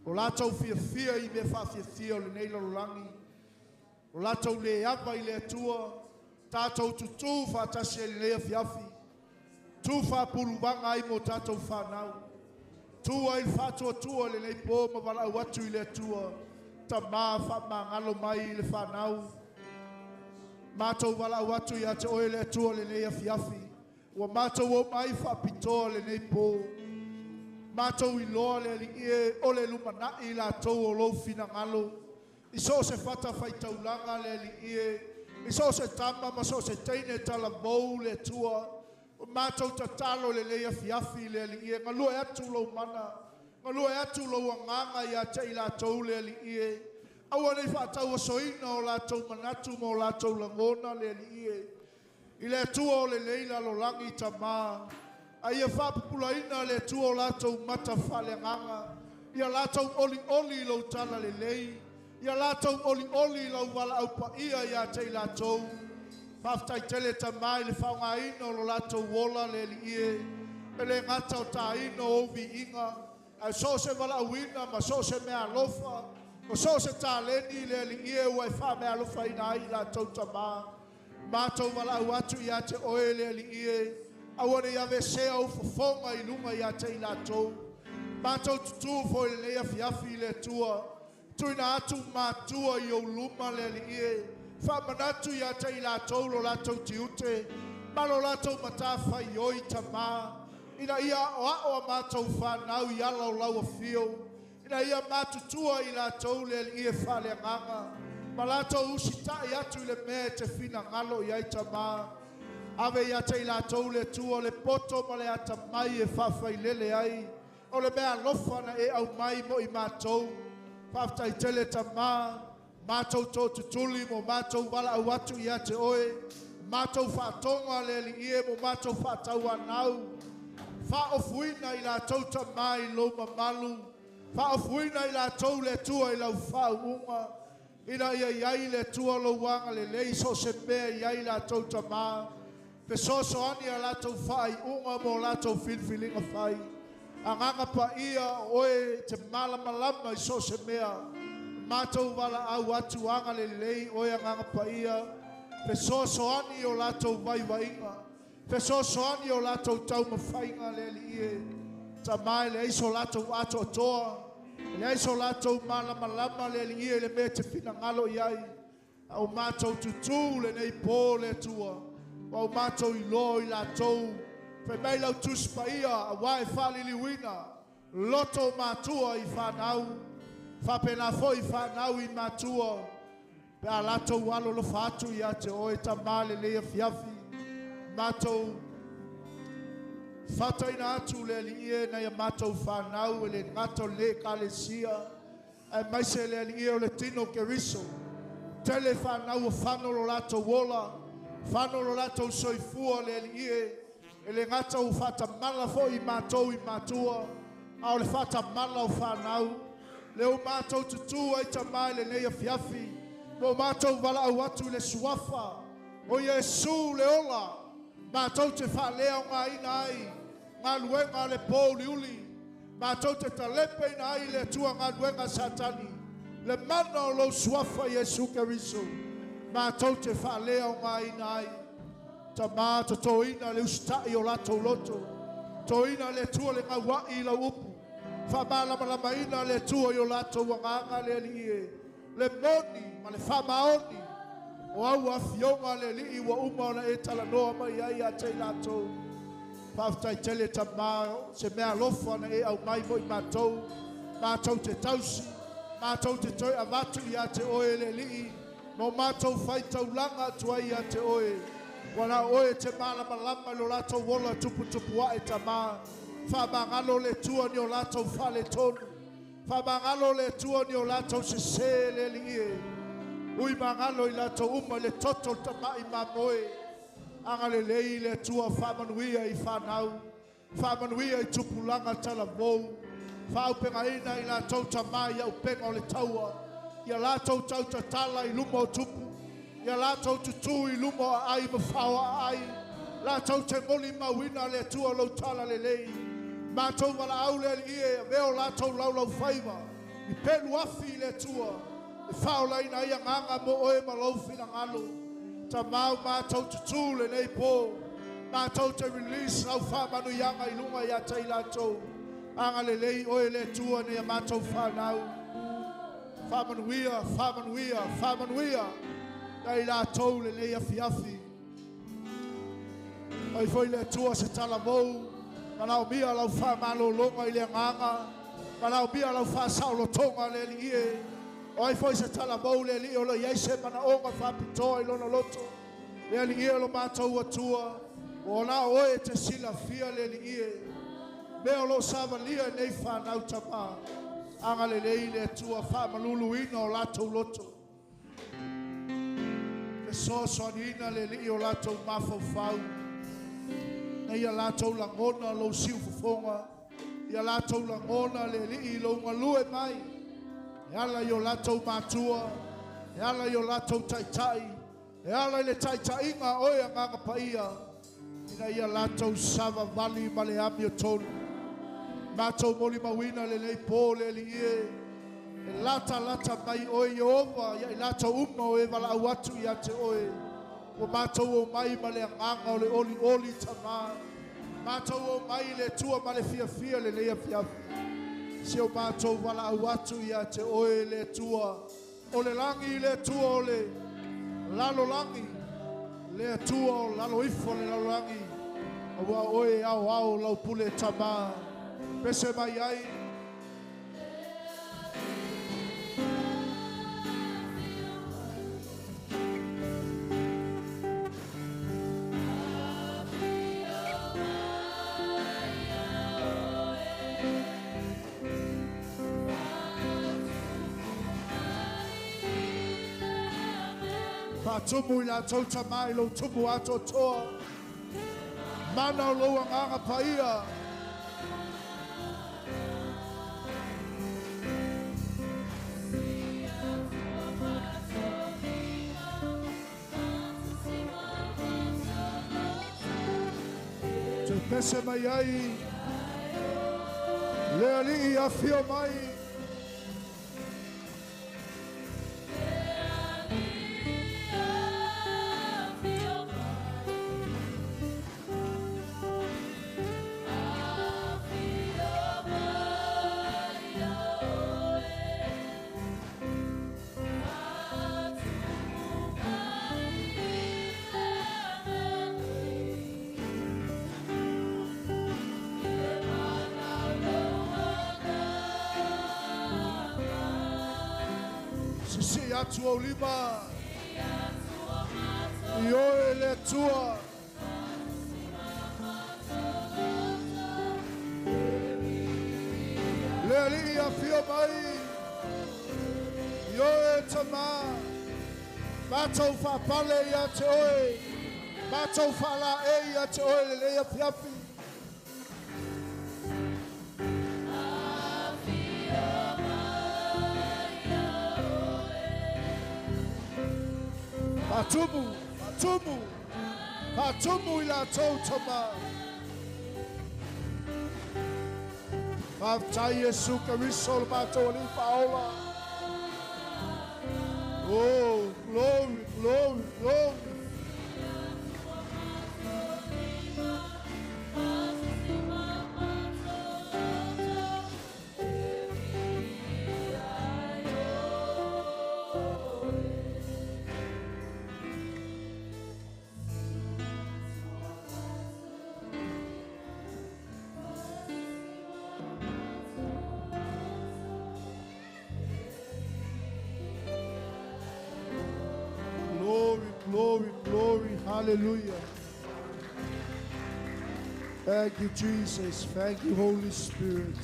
O lātou fia fia i mea whaafia fia o le nei lalolagi. O lātou le ava i le Atua. Tātou tutu whaatasi e le nei afiafi. Tū whaapuluvanga ai mo tātou whanau. Tū ai whaatuatua le nei pō ma walau atu i le Atua. Ta mā whaamangalo mai i le whanau. Mātou walau atu i a te oe le Atua le nei afiafi. Ua mātou o mai whaapitoa le nei pō. Mātou i loa le ali e o le lumanai lātou o lou finangalo. I so se whata whaitaulanga le ali e. I so se tama ma so se teine talavou le Atua. O mātou tatalo le lei afiafi le ali e. Ngalua e atu lou mana. Ngalua e atu lou anganga i a te i lātou le ali e. Aua nei whaatau asoina o lātou manatu ma o lātou langona le ali e. I le Atua o le lei lalolagi tamā. A ia whaapupulaina le Atua o lātou mata whaleanganga. Ia lātou oli oli i lau tala le lei. Ia lātou oli oli i lau wala au paia ia te i lātou. Whaaftai tele tamai le whaungaina o lo lātou ola le li ie. E le ngata o tāina o viinga. Au so se wala auina ma so se mea alofa. O so se tāleni le li ie ua e wha mea alofa ina ai lātou tamā. Mātou wala au atu ia te oe le li ie. Aua ne ave sea au fofonga i lunga ia te i lātou. Mātou tutu fo i le nei afiafi i le Atua. Tuina atu mātua i o luma le li ie. Whamanatu ia te i lātou lo lātou tiute. Ma lo lātou matawhai oi tamā. Ina ia o ao a mātou whanau i ala o lau awhio. Ina ia mātutua i lātou le li ie whaleanganga. Ma lātou usitai atu i le mea te whina ngalo i ai tamā. Ave ia te i lātou le Atua le poto ma le ata mai e whawhailele ai. O le mea alofa na e au mai mo i mātou. Whaaftai tele tamā. Mātou tō tutuli mo mātou wala au atu ia te oe. Mātou whaatonga le li ie mo mātou whaatau anau. Whaofuina i lātou tamā i lou mamalu. Faaofuina i latou le Atua i lau faauuga, ina ia i ai le Atua lou agalelei so o se mea e i ai latou tamā, fesoasoani a latou faaiuga mo latou filifiliga fai. Agaga Paia, o oe e te malamalama i so o se mea. Matou valaau atu, agalelei oe Agaga Paia, fesoasoani i o latou vaivaiga, fesoasoani i o latou taumafaiga le Alii e. Tama e leai so latou atoatoa, e leai so latou malamalama le Alii e i le mea e te finagalo i ai. A o matou tutū lenei pō le Atua, ua o matou iloa o i latou, fai mai lau Tusi Paia, auā e faaliliuina loto o matua i fanau, faapena foi fanau i matua, pe a latou alolofa atu ia te oe Tamā lenei afiafi. Matou fataina atu le Alii e nai a matou fanau e le gata o lenei Ekalesia, aemaise le Alii e o le tino o Keriso. Tele fanau ua fano lo latou ola, fano lo latou soifua le Alii e, e le gata ua faatamala foi i matou i matua, a o le faatamala o fanau. Le ua matou tutū ai Tamā i lenei afiafi, ua matou valaau atu i le suafa o Iesu le ola, matou te faaleaogaina ai galuega a le pōuliuli, matou te talepeina ai le Atua galuega a Satani, le mana o lou suafa Iesu Keriso, matou te faaleaogaina ai. Tamā, totoina le usitai o latou loto, totoina le Atua le gauai i lau upu, faamalamalamaina le Atua i o latou agaga le Alii e, le moni ma le faamaoni o au afioga le Alii ua uma ona e talanoa mai ai ia te i latou. Faafetai tele Tamā, se mea alofa na e aumai mo i matou, matou te tausi, matou te toe avatu ia te oe le Alii, ma o matou faitaulaga atu ai ia te oe. Ua na o oe e te malamalama i lo latou ola tuputupu ae Tamā. Faamagalo le Atua ni o latou faaletonu, faamagalo le Atua ni o latou sesē le Alii e. Ui magalo i latou uma i le toto o le tamai mamoe. Agalelei le Atua, faamanuia i fanau, faamanuia i tupulaga talavou, faaupegaina i latou tamā i aupega o le taua, ia latou tautatala i luma o tupu, ia latou tutū i luma o aai ma fao aai, latou te molimauina le Atua lou talalelei. Matou valaau le Alii e, avea o latou laulaufaiva i pelu afi i le Atua, e faaolaina ai agaga mo oe ma lou finagalo. Tamā, o matou tutū lenei pō, matou te release lau faamanuiaga i luga ia te i latou. Agalelei oe le Atua nei a matou fanau. Faamanuia, faamanuia, faamanuia ia i latou lenei afiafi. Mai foi le Atua se talavou, manaomia lau faamalologa i le agaga, manaomia lau faasaolotoga le Alii e. O ai foi se talavou le Alii o lo o i ai se manaoga faapitoa i lona loto, le Alii e o lo matou Atua, ua na o oe e te silafia le Alii e, mea o lo o savalia i nei fanau Tamā. Agalelei le Atua, faamaluluina o latou loto, fesoasoaniina le Alii o latou mafaufau, na ia latou lagona lou siufofoga, ia latou lagona le Alii lou galue mai, e ala i o latou matua, e ala i o latou taitai, e ala i le taitaiga a oe Agaga Paia, ina ia latou savavali ma le amiotonu. Matou molimauina lenei pō le Alii e, e latalata mai oe Ieova ia i latou uma o e valaau atu ia te oe. Ua matou omai ma le agaga o le olioli Tamā, matou omai le Atua ma le fiafia lenei afiafi, si o matou valaau atu ia te oe le Atua o le lagi, le Atua o le lalolagi, le Atua o lalo ifo le lalolagi, aua oe ao ao lau pule Tamā. Pese mai ai. Faatumu i latou Tamā i lou tumu atoatoa, mana o lou Agaga Paia. Te pese mai ai. Le alii afio mai. Sisi atu au lima. Ioe le Atua. Le alii afio mai. Ioe tama. Mātou whapale ia te oe. Mātou whala e ia te oe le lea fiafi. Fatumu, fatumu, fatumu i la tau tama. Whaftai Yesu Kariso le mātou ali whaola. Oh, glory, glory, glory. Glory, glory, glory, hallelujah. Thank you, Jesus. Thank you, Holy Spirit.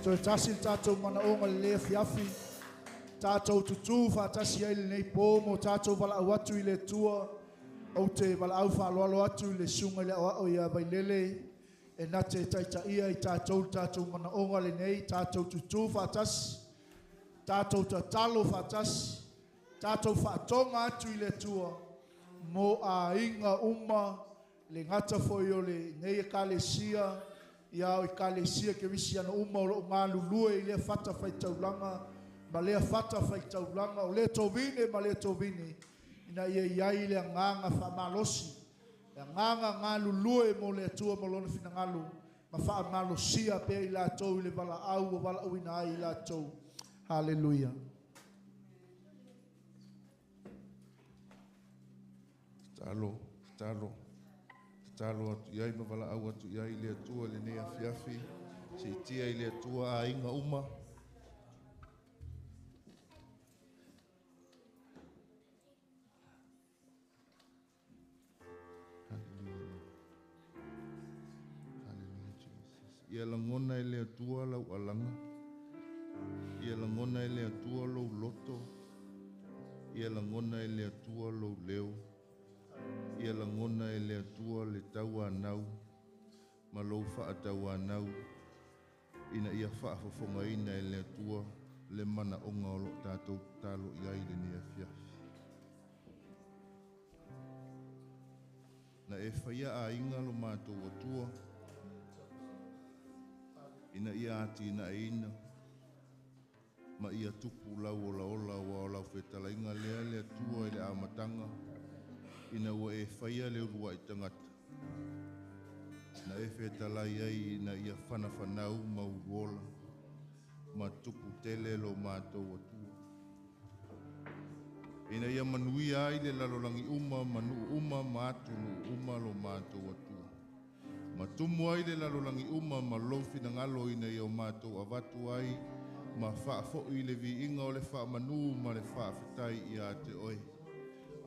So tasi tātou manaonga le lea fiafi. Tātou tutu whaatasi ai le nei pō mo tātou walaau atu i le tua. Au te walaau whaaloalo atu i le sunga i le oao ia vailele. E nā te taitaia i tātou tātou manaonga le nei. Tātou tutu whaatasi. Tātou tatalo whaatasi. Tātou whaatonga atu i le tua. Mo a inga uma le ngata foi o le nei e kalesia. Ia o i kalesia ke risi ana uma o loo ngā lulue i lea fata whaitaulanga. Ma lea fata whaitaulanga o lea tōvine ma lea tōvine. Ina ia iai le ngānga whaamalosi. Le ngānga ngā lulue mo le atua mo lona finangalo. Ma whaamalosia pea i lātou i le wala au o wala uina ai i lātou. Hallelujah. Talo, talo, talo atu iai ma wala au atu iai le atua le nei afiafi. Se itia i le atua a inga uma. Hallelujah. Hallelujah, Jesus. Ia langona i le atua lau alanga. Ia langona i le atua lou loto. Ia langona i le atua lou leo. Ia langona e le atua le tauanau, ma lou whaatauanau, ina ia whaafofongaina e le atua le mana onga o lo tātou talo i ai le nei afiafi. Na e whaia a inga lo mātou atua, ina ia ati ina e ina, ma ia tupu lau ola ola wa o lau whetalainga lea le atua i le amatanga, ina ua e whaia le urua i tangata. Na e whetalai ai ina ia whanawhanau ma uruola, ma tupu tele lo mātou atua. Ina ia manuia ai le lalolangi uma, manu uma, ma atunu uma lo mātou atua. Ma tumu ai le lalolangi uma, ma lou finangalo ina ia o mātou avatu ai, ma whaafoi le viinga o le whaamanu ma le whaafetai ia te oe.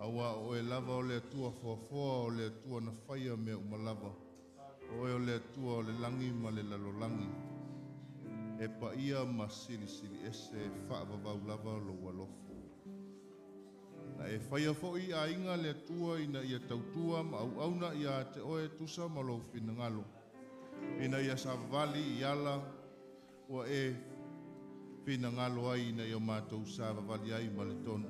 Awa o e lava o le atua foafoa o le atua na whaia mea umalava. O e o le atua o le langi ma le lalolangi. E paia ma silisili ese whaavavau lava lo walofo. Na e whaia foi a inga le atua ina ia tautua ma au auna ia te oe tusa ma lou finangalo. Ina ia savali i ala ua e finangalo ai ina ia mātou savavali ai ma le tonu.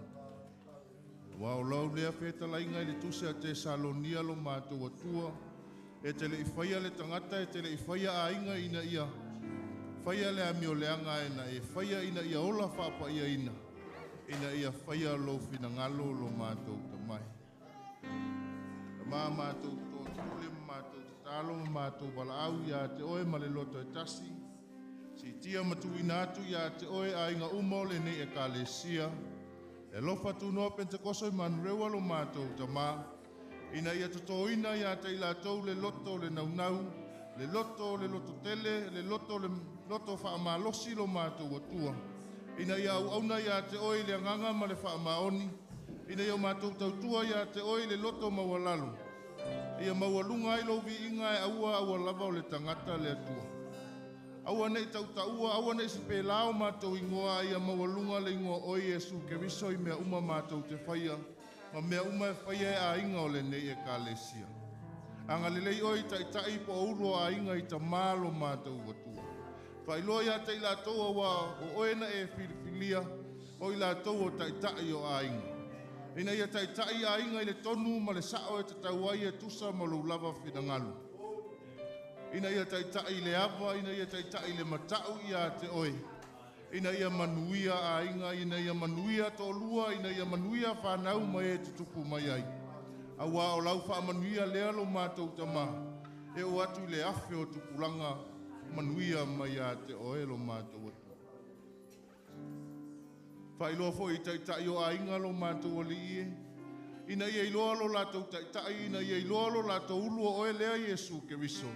Wa o lau lea whetalainga i le tuse a te Salonia lo mātou atua, E te le i whaia le tangata, e te le i whaia a inga ina ia. Whaia le amio leanga e na e whaia ina ia ola whaapa ia ina. Ina ia whaia lo whinangalo lo mātou tamai. Tamā mātou tō tule mātou tatalo mātou walaau ia te oe ma le loto e tasi. Si tia matuina atu ia te oe a inga uma o le nei e kalesia. E lofa tūnoa Pentekoso i manurewa lo mātou tamā. Ina ia totoina ia te ilatou le loto le naunau, le loto le loto tele, le loto le loto whaamalosi lo mātou atua. Ina ia au auna ia te oe le anganga ma le whaamaoni. Ina ia mātou tautua ia te oe le loto maualalo. Ia maualunga ai lo viinga e aua aua lava o le tangata le atua. Aua nei tautaua, aua nei sipe lao mātou ingoa, ia maualunga le ingoa oi Iesu Keriso i mea uma mātou te whaia. Ma mea uma e whaia e a inga o le nei e kalesia. Anga lelei oi taitai po ulu a inga i ta malo mātou watua. Whailoa ia te ilatou awa o oena e filifilia o ilatou o taitai o a inga. Ina ia taitai a inga i le tonu ma le sao e te tauai e tusa ma lou lava whinangalu. Ina ia taitai le ava, ina ia taitai le matau ia te oe. Ina ia manuia a inga, ina ia manuia tōlua, ina ia manuia whanau mai e tutupu mai ai. Aua o lau whaamanuia lea lo mātou tamā. E o atu le afe o tupulanga manuia mai a te oe lo mātou atu. Whailoa fo i taitai o a inga lo mātou ali ie. Ina ia iloa lo lātou taitai, ina ia iloa lo lātou ulu o oe lea Iesu Keriso.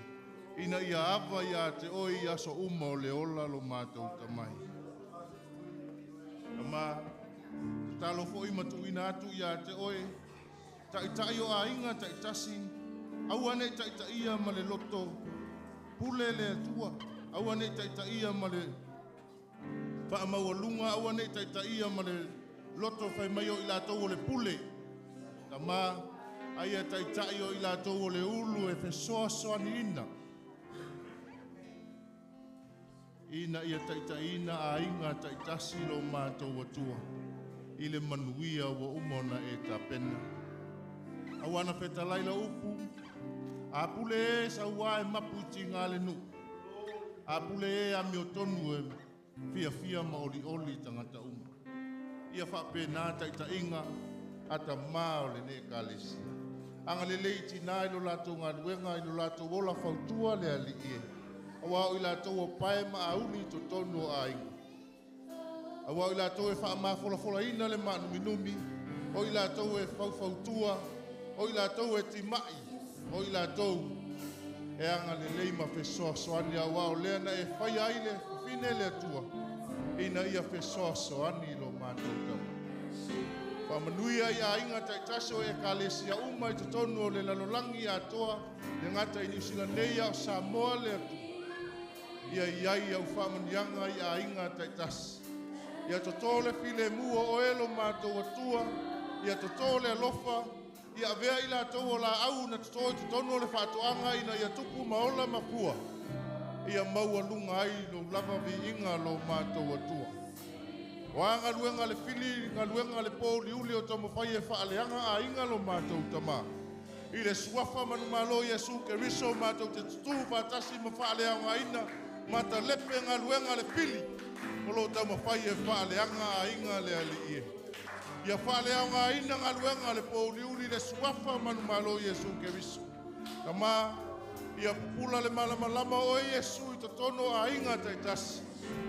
Ina ia ava ia te oe i aso uma o le ola lo mātou tamai. Ama, talo fo i matuina atu ia te oe, taitai o a inga taitasi, aua nei taitaia ma le loto, pule le atua, aua nei taitaia ma le whaamaualunga, aua nei taitaia ma le loto whai mai o i lātou o le pule. Tama, aia taitai o i lātou o le ulu e whesoa soani ina. Ina ia taitaina a inga taitasi lo mātou atua. I le manuia ua umona e tapena. Awana whetalai la upu, a pule e saua e mapu i ngā le nu. A pule e a mio tonu e fia fia ma oli oli tangata uma. Ia whapena taitainga ata mā o le ne kalesia. Anga le lei tina i lo lātou ngā luenga i lo lātou ola fautua le ali ie. Awa o i lātou o pae ma auli i totonu o ainga. Awa o i lātou e whaamafola ina le maanuminumi, o i lātou e faufautua, o i lātou e timai, o i lātou e anga le lei ma whesoasoani awa o lea na e whai ai le whine le atua, ina ia whesoasoani lo mātou tama. Whamanuia i a inga taitaso e kalesia uma i totonu o le lalolangi atoa, le ngata i New Zealand nei o Samoa le atua. Ia iai au whamanianga i a inga taitasi. Ia totō le file mua o elo mātou atua, ia totō le alofa, ia avea i lātou o la au na totō i totonu o le whaatoanga ina ia tupu maola mapua. Ia maua lunga ai lo lava vi inga lo mātou atua. Oa ngaluenga le fili, ngaluenga le pō liuli o tamawhai e whaaleanga a inga lo mātou tamā. I le suafa manumalo Iesu Keriso mātou te tutu whātasi ma whaaleanga ina, mata lepe ngaluenga le fili, o lo tamawhai e whaaleanga a inga le ali ie. Ia whaaleanga ina ngaluenga le pō liuli le suafa manumalo Iesu Keriso. Tama, ia pupula le malamalama o Iesu i totono a inga taitasi.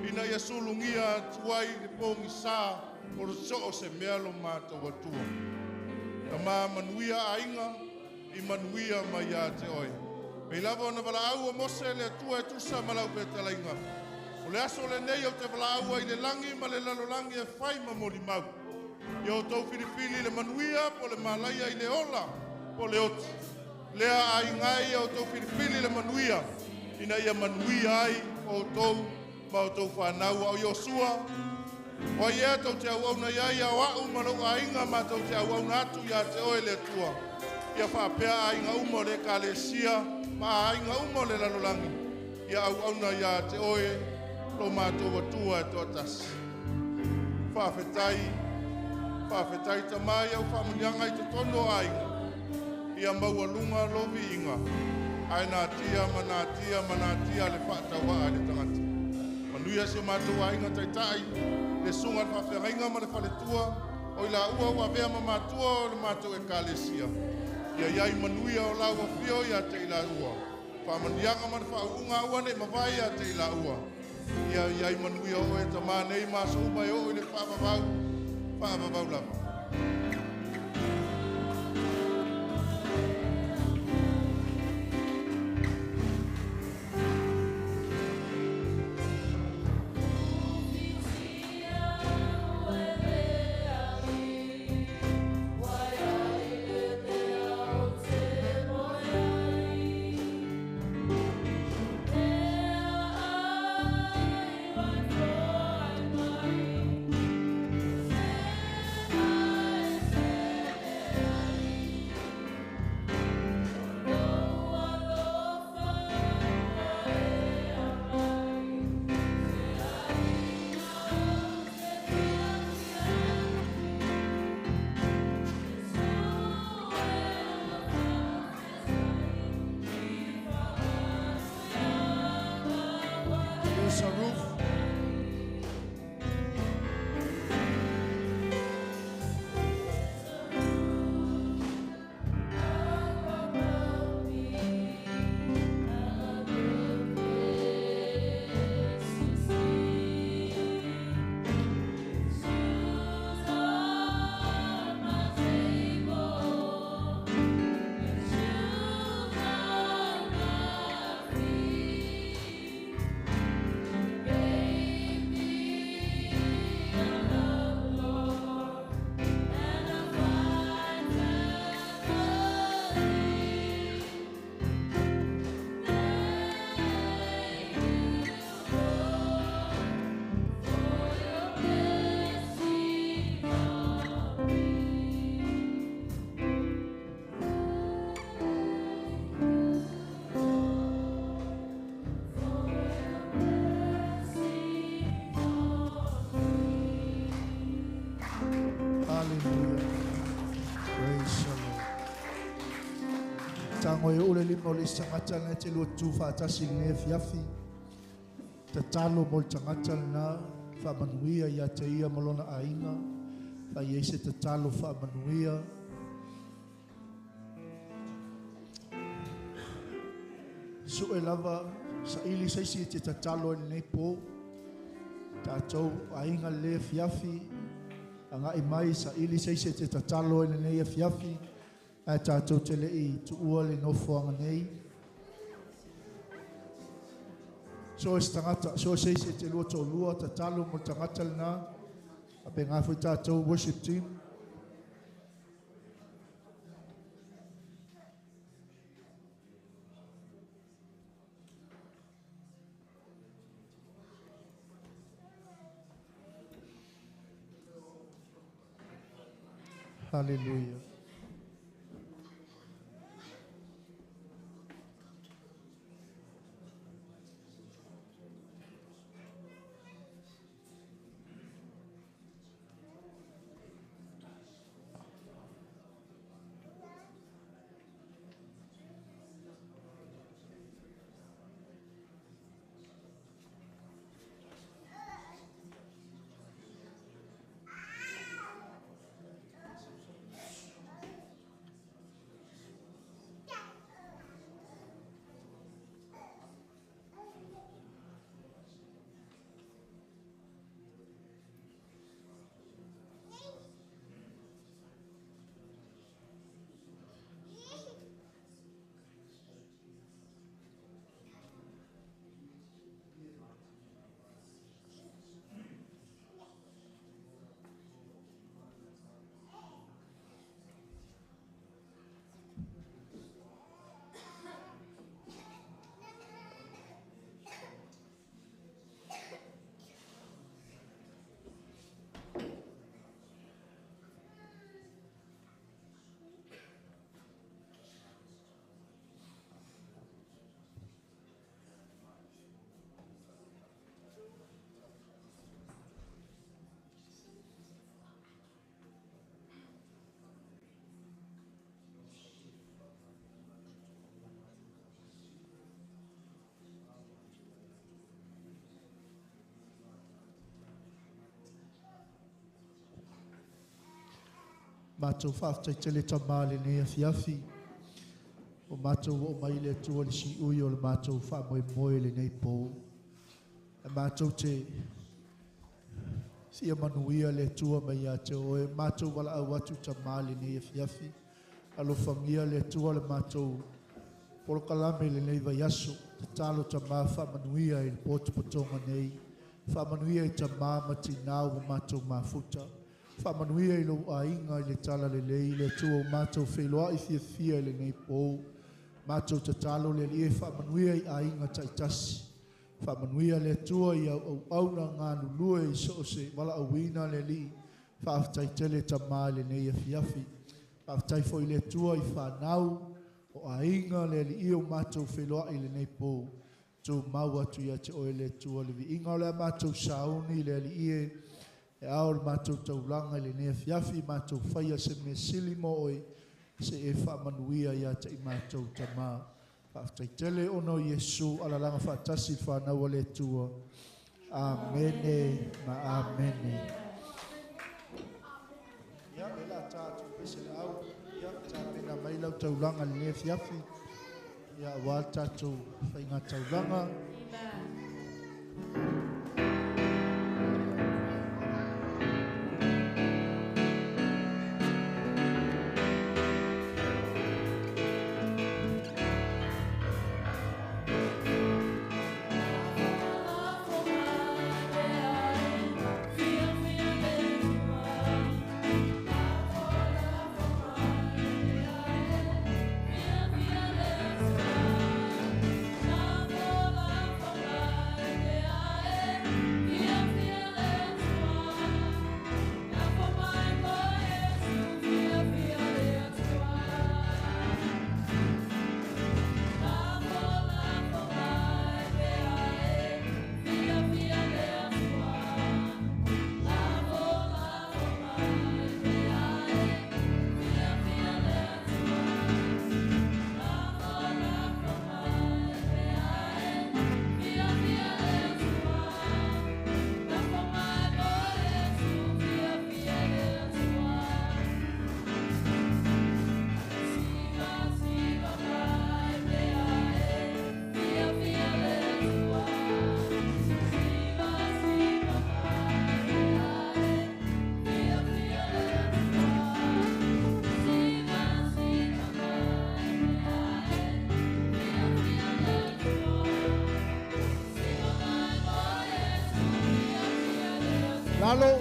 Ina ia sulungia tuai le pongi sa o le soo se mea lo mātou atua. Tama manuia a inga, i manuia mai a te oe. Mei lava ona wala au o Mose le atua e tusa malau petalainga. O le aso le nei o te wala aua i le langi ma le lalolangi e whai ma moli mau. Ia o tau filifili le manuia po le malaia i le ola po le oti. Lea a ingai o tau filifili le manuia. Ina ia manuia ai o tau ma o tau whanau au Iosua. O ia tau te au auna ia ia o au malau a inga ma tau te au auna atu ia te oe le atua. Ia whaapea a inga uma o le kalesia ma a inga uma o le lalolangi. Ia au auna ia te oe lo mātou atua e toatasi. Whaafetai, whaafetai tamai au whaamunianga i te tono a inga. Ia maua lunga lovi inga. Ae natia ma natia ma natia le faatauaa i le tagata. Manuia si o matou aiga taitai, le suga le faafeagaiga ma le faletua, o i laua ua avea ma matua o le matou ekalesia. Ia iai manuia o lau afio ia te i laua. Faamanuiaga ma le faauuga aua nei mavae ia te i laua. Ia iai manuia o e tamā nei ma aso uma e oo i le faavavau, faavavau lava. There's a roof. Hallelujah. Praise the Lord. Tango e ule lima o le isi tagata lena e te lua tutu faatasi i lenei afiafi. Tatalo mo le tagata lena, faamanuia ia te ia ma lona aiga. Fai ai se tatalo faamanuia. Sue lava, saili se isi e te tatalo i lenei po. Tatou aiga le afiafi, agai mai saili se isi e te tatalo i lenei afiafi. Ae tatou te le i tuua le nofoaga nei. So e se tagata, so se isi e te lua toalua, tatalo mo le tagata lena. Faapena foi tatou worship team. Hallelujah. Mātou whaaftai tele tamā le nei afiafi. O mātou o mai le atua le si ui o le mātou wha moe moe le nei pō. E mātou te sia manuia le atua mai ia te oe. Mātou wala au atu tamā le nei afiafi. Alofangia le atua le mātou polokalame le nei vaiaso. Te talo tamā wha manuia i le pōtupotonga nei. Wha manuia i tamā matinau o mātou mafuta. Wha manuia i lau ainga i le tala le lei, le atua o mātou wheloa i fia fia i le nei pō. Mātou tatalo le lie wha manuia i ainga taitasi. Wha manuia le atua i au au auna ngā lulue i so se wala awina le li. Wha tele tamā le nei afiafi. Wha fo i le atua i whanau o ainga le li o mātou wheloa i le nei pō. Tō mau atu ia te oe le atua le vi inga o le mātou sauni le li ie. E ao le mātou taulanga i le nea fiafi, mātou whaia se mea sili mo oe, se e wha manuia ia te i mātou tamā. Whaaftai tele ono Yesu, alalanga whaatasi whanau le atua. Amene ma amene. Ia, e la tātou pese le au, ia, tā pena mai lau taulanga le nea fiafi, ia, wā tātou whainga taulanga. Amen. Lalo.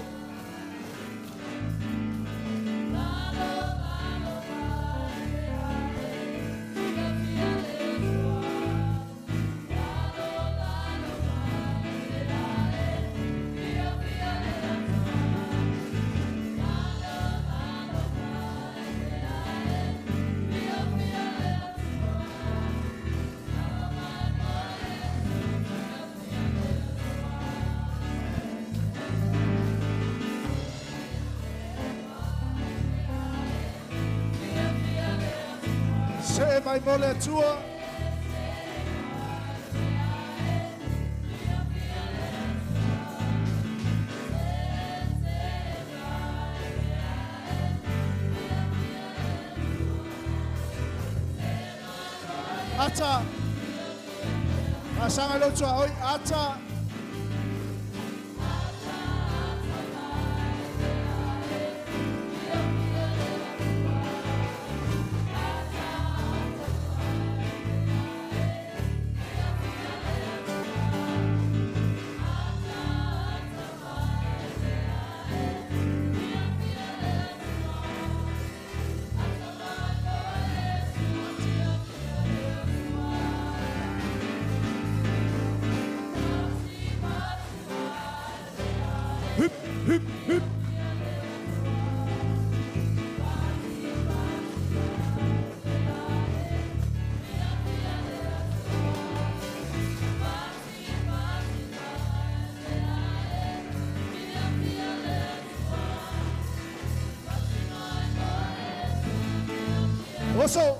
Se mai mo le atua. Ata. Asanga lo tua oi ata. Hup, hup, hup. Oso.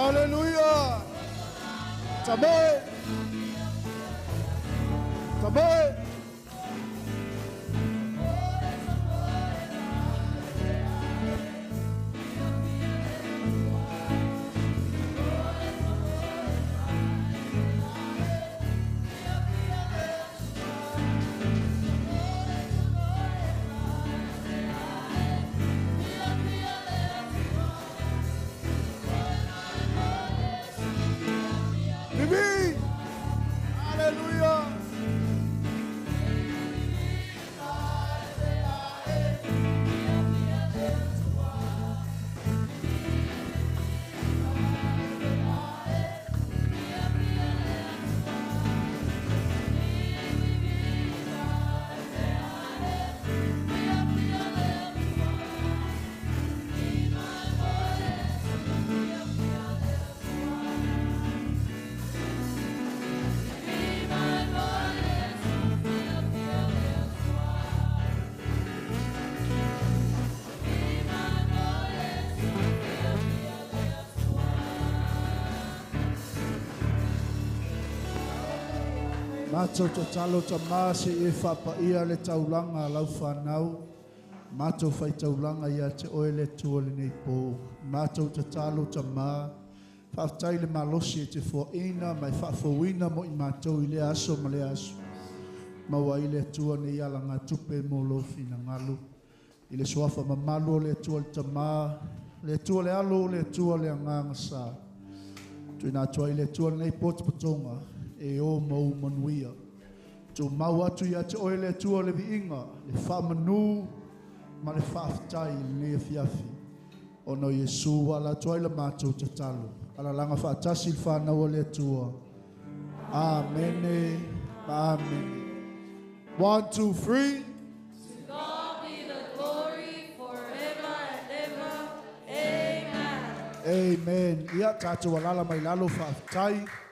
Hallelujah. Tamoe. Tamoe. Bibi. Hallelujah. Mātou tatalo tamā se e whapaia le taulanga lau whanau. Mātou whai taulanga ia te oe le tua le nei pō. Mātou tatalo tamā. Whaaftai le malosi e te fuaina mai whaafouina mo i mātou i le aso ma le aso. Maua i le tua nei ala ngā tupe mo lo whina ngalu. I le suafa mamalu o le tua le tamā. Le tua le alo, le tua le anganga sa. Tuina atua i le tua nei pō te patonga. E o mau manuia. Tū mau atu ia te oe le tua le viinga, le whaamanu ma le whaaftai i le fiafi. Ono Yesu ala tua i le mātou tatalo. Ala langa whaatasi le whanau le tua. Amene, amene. 1, 2, 3. To God be the glory forever and ever. Amen. Amen. Ia tātou alala mai lalo whaaftai.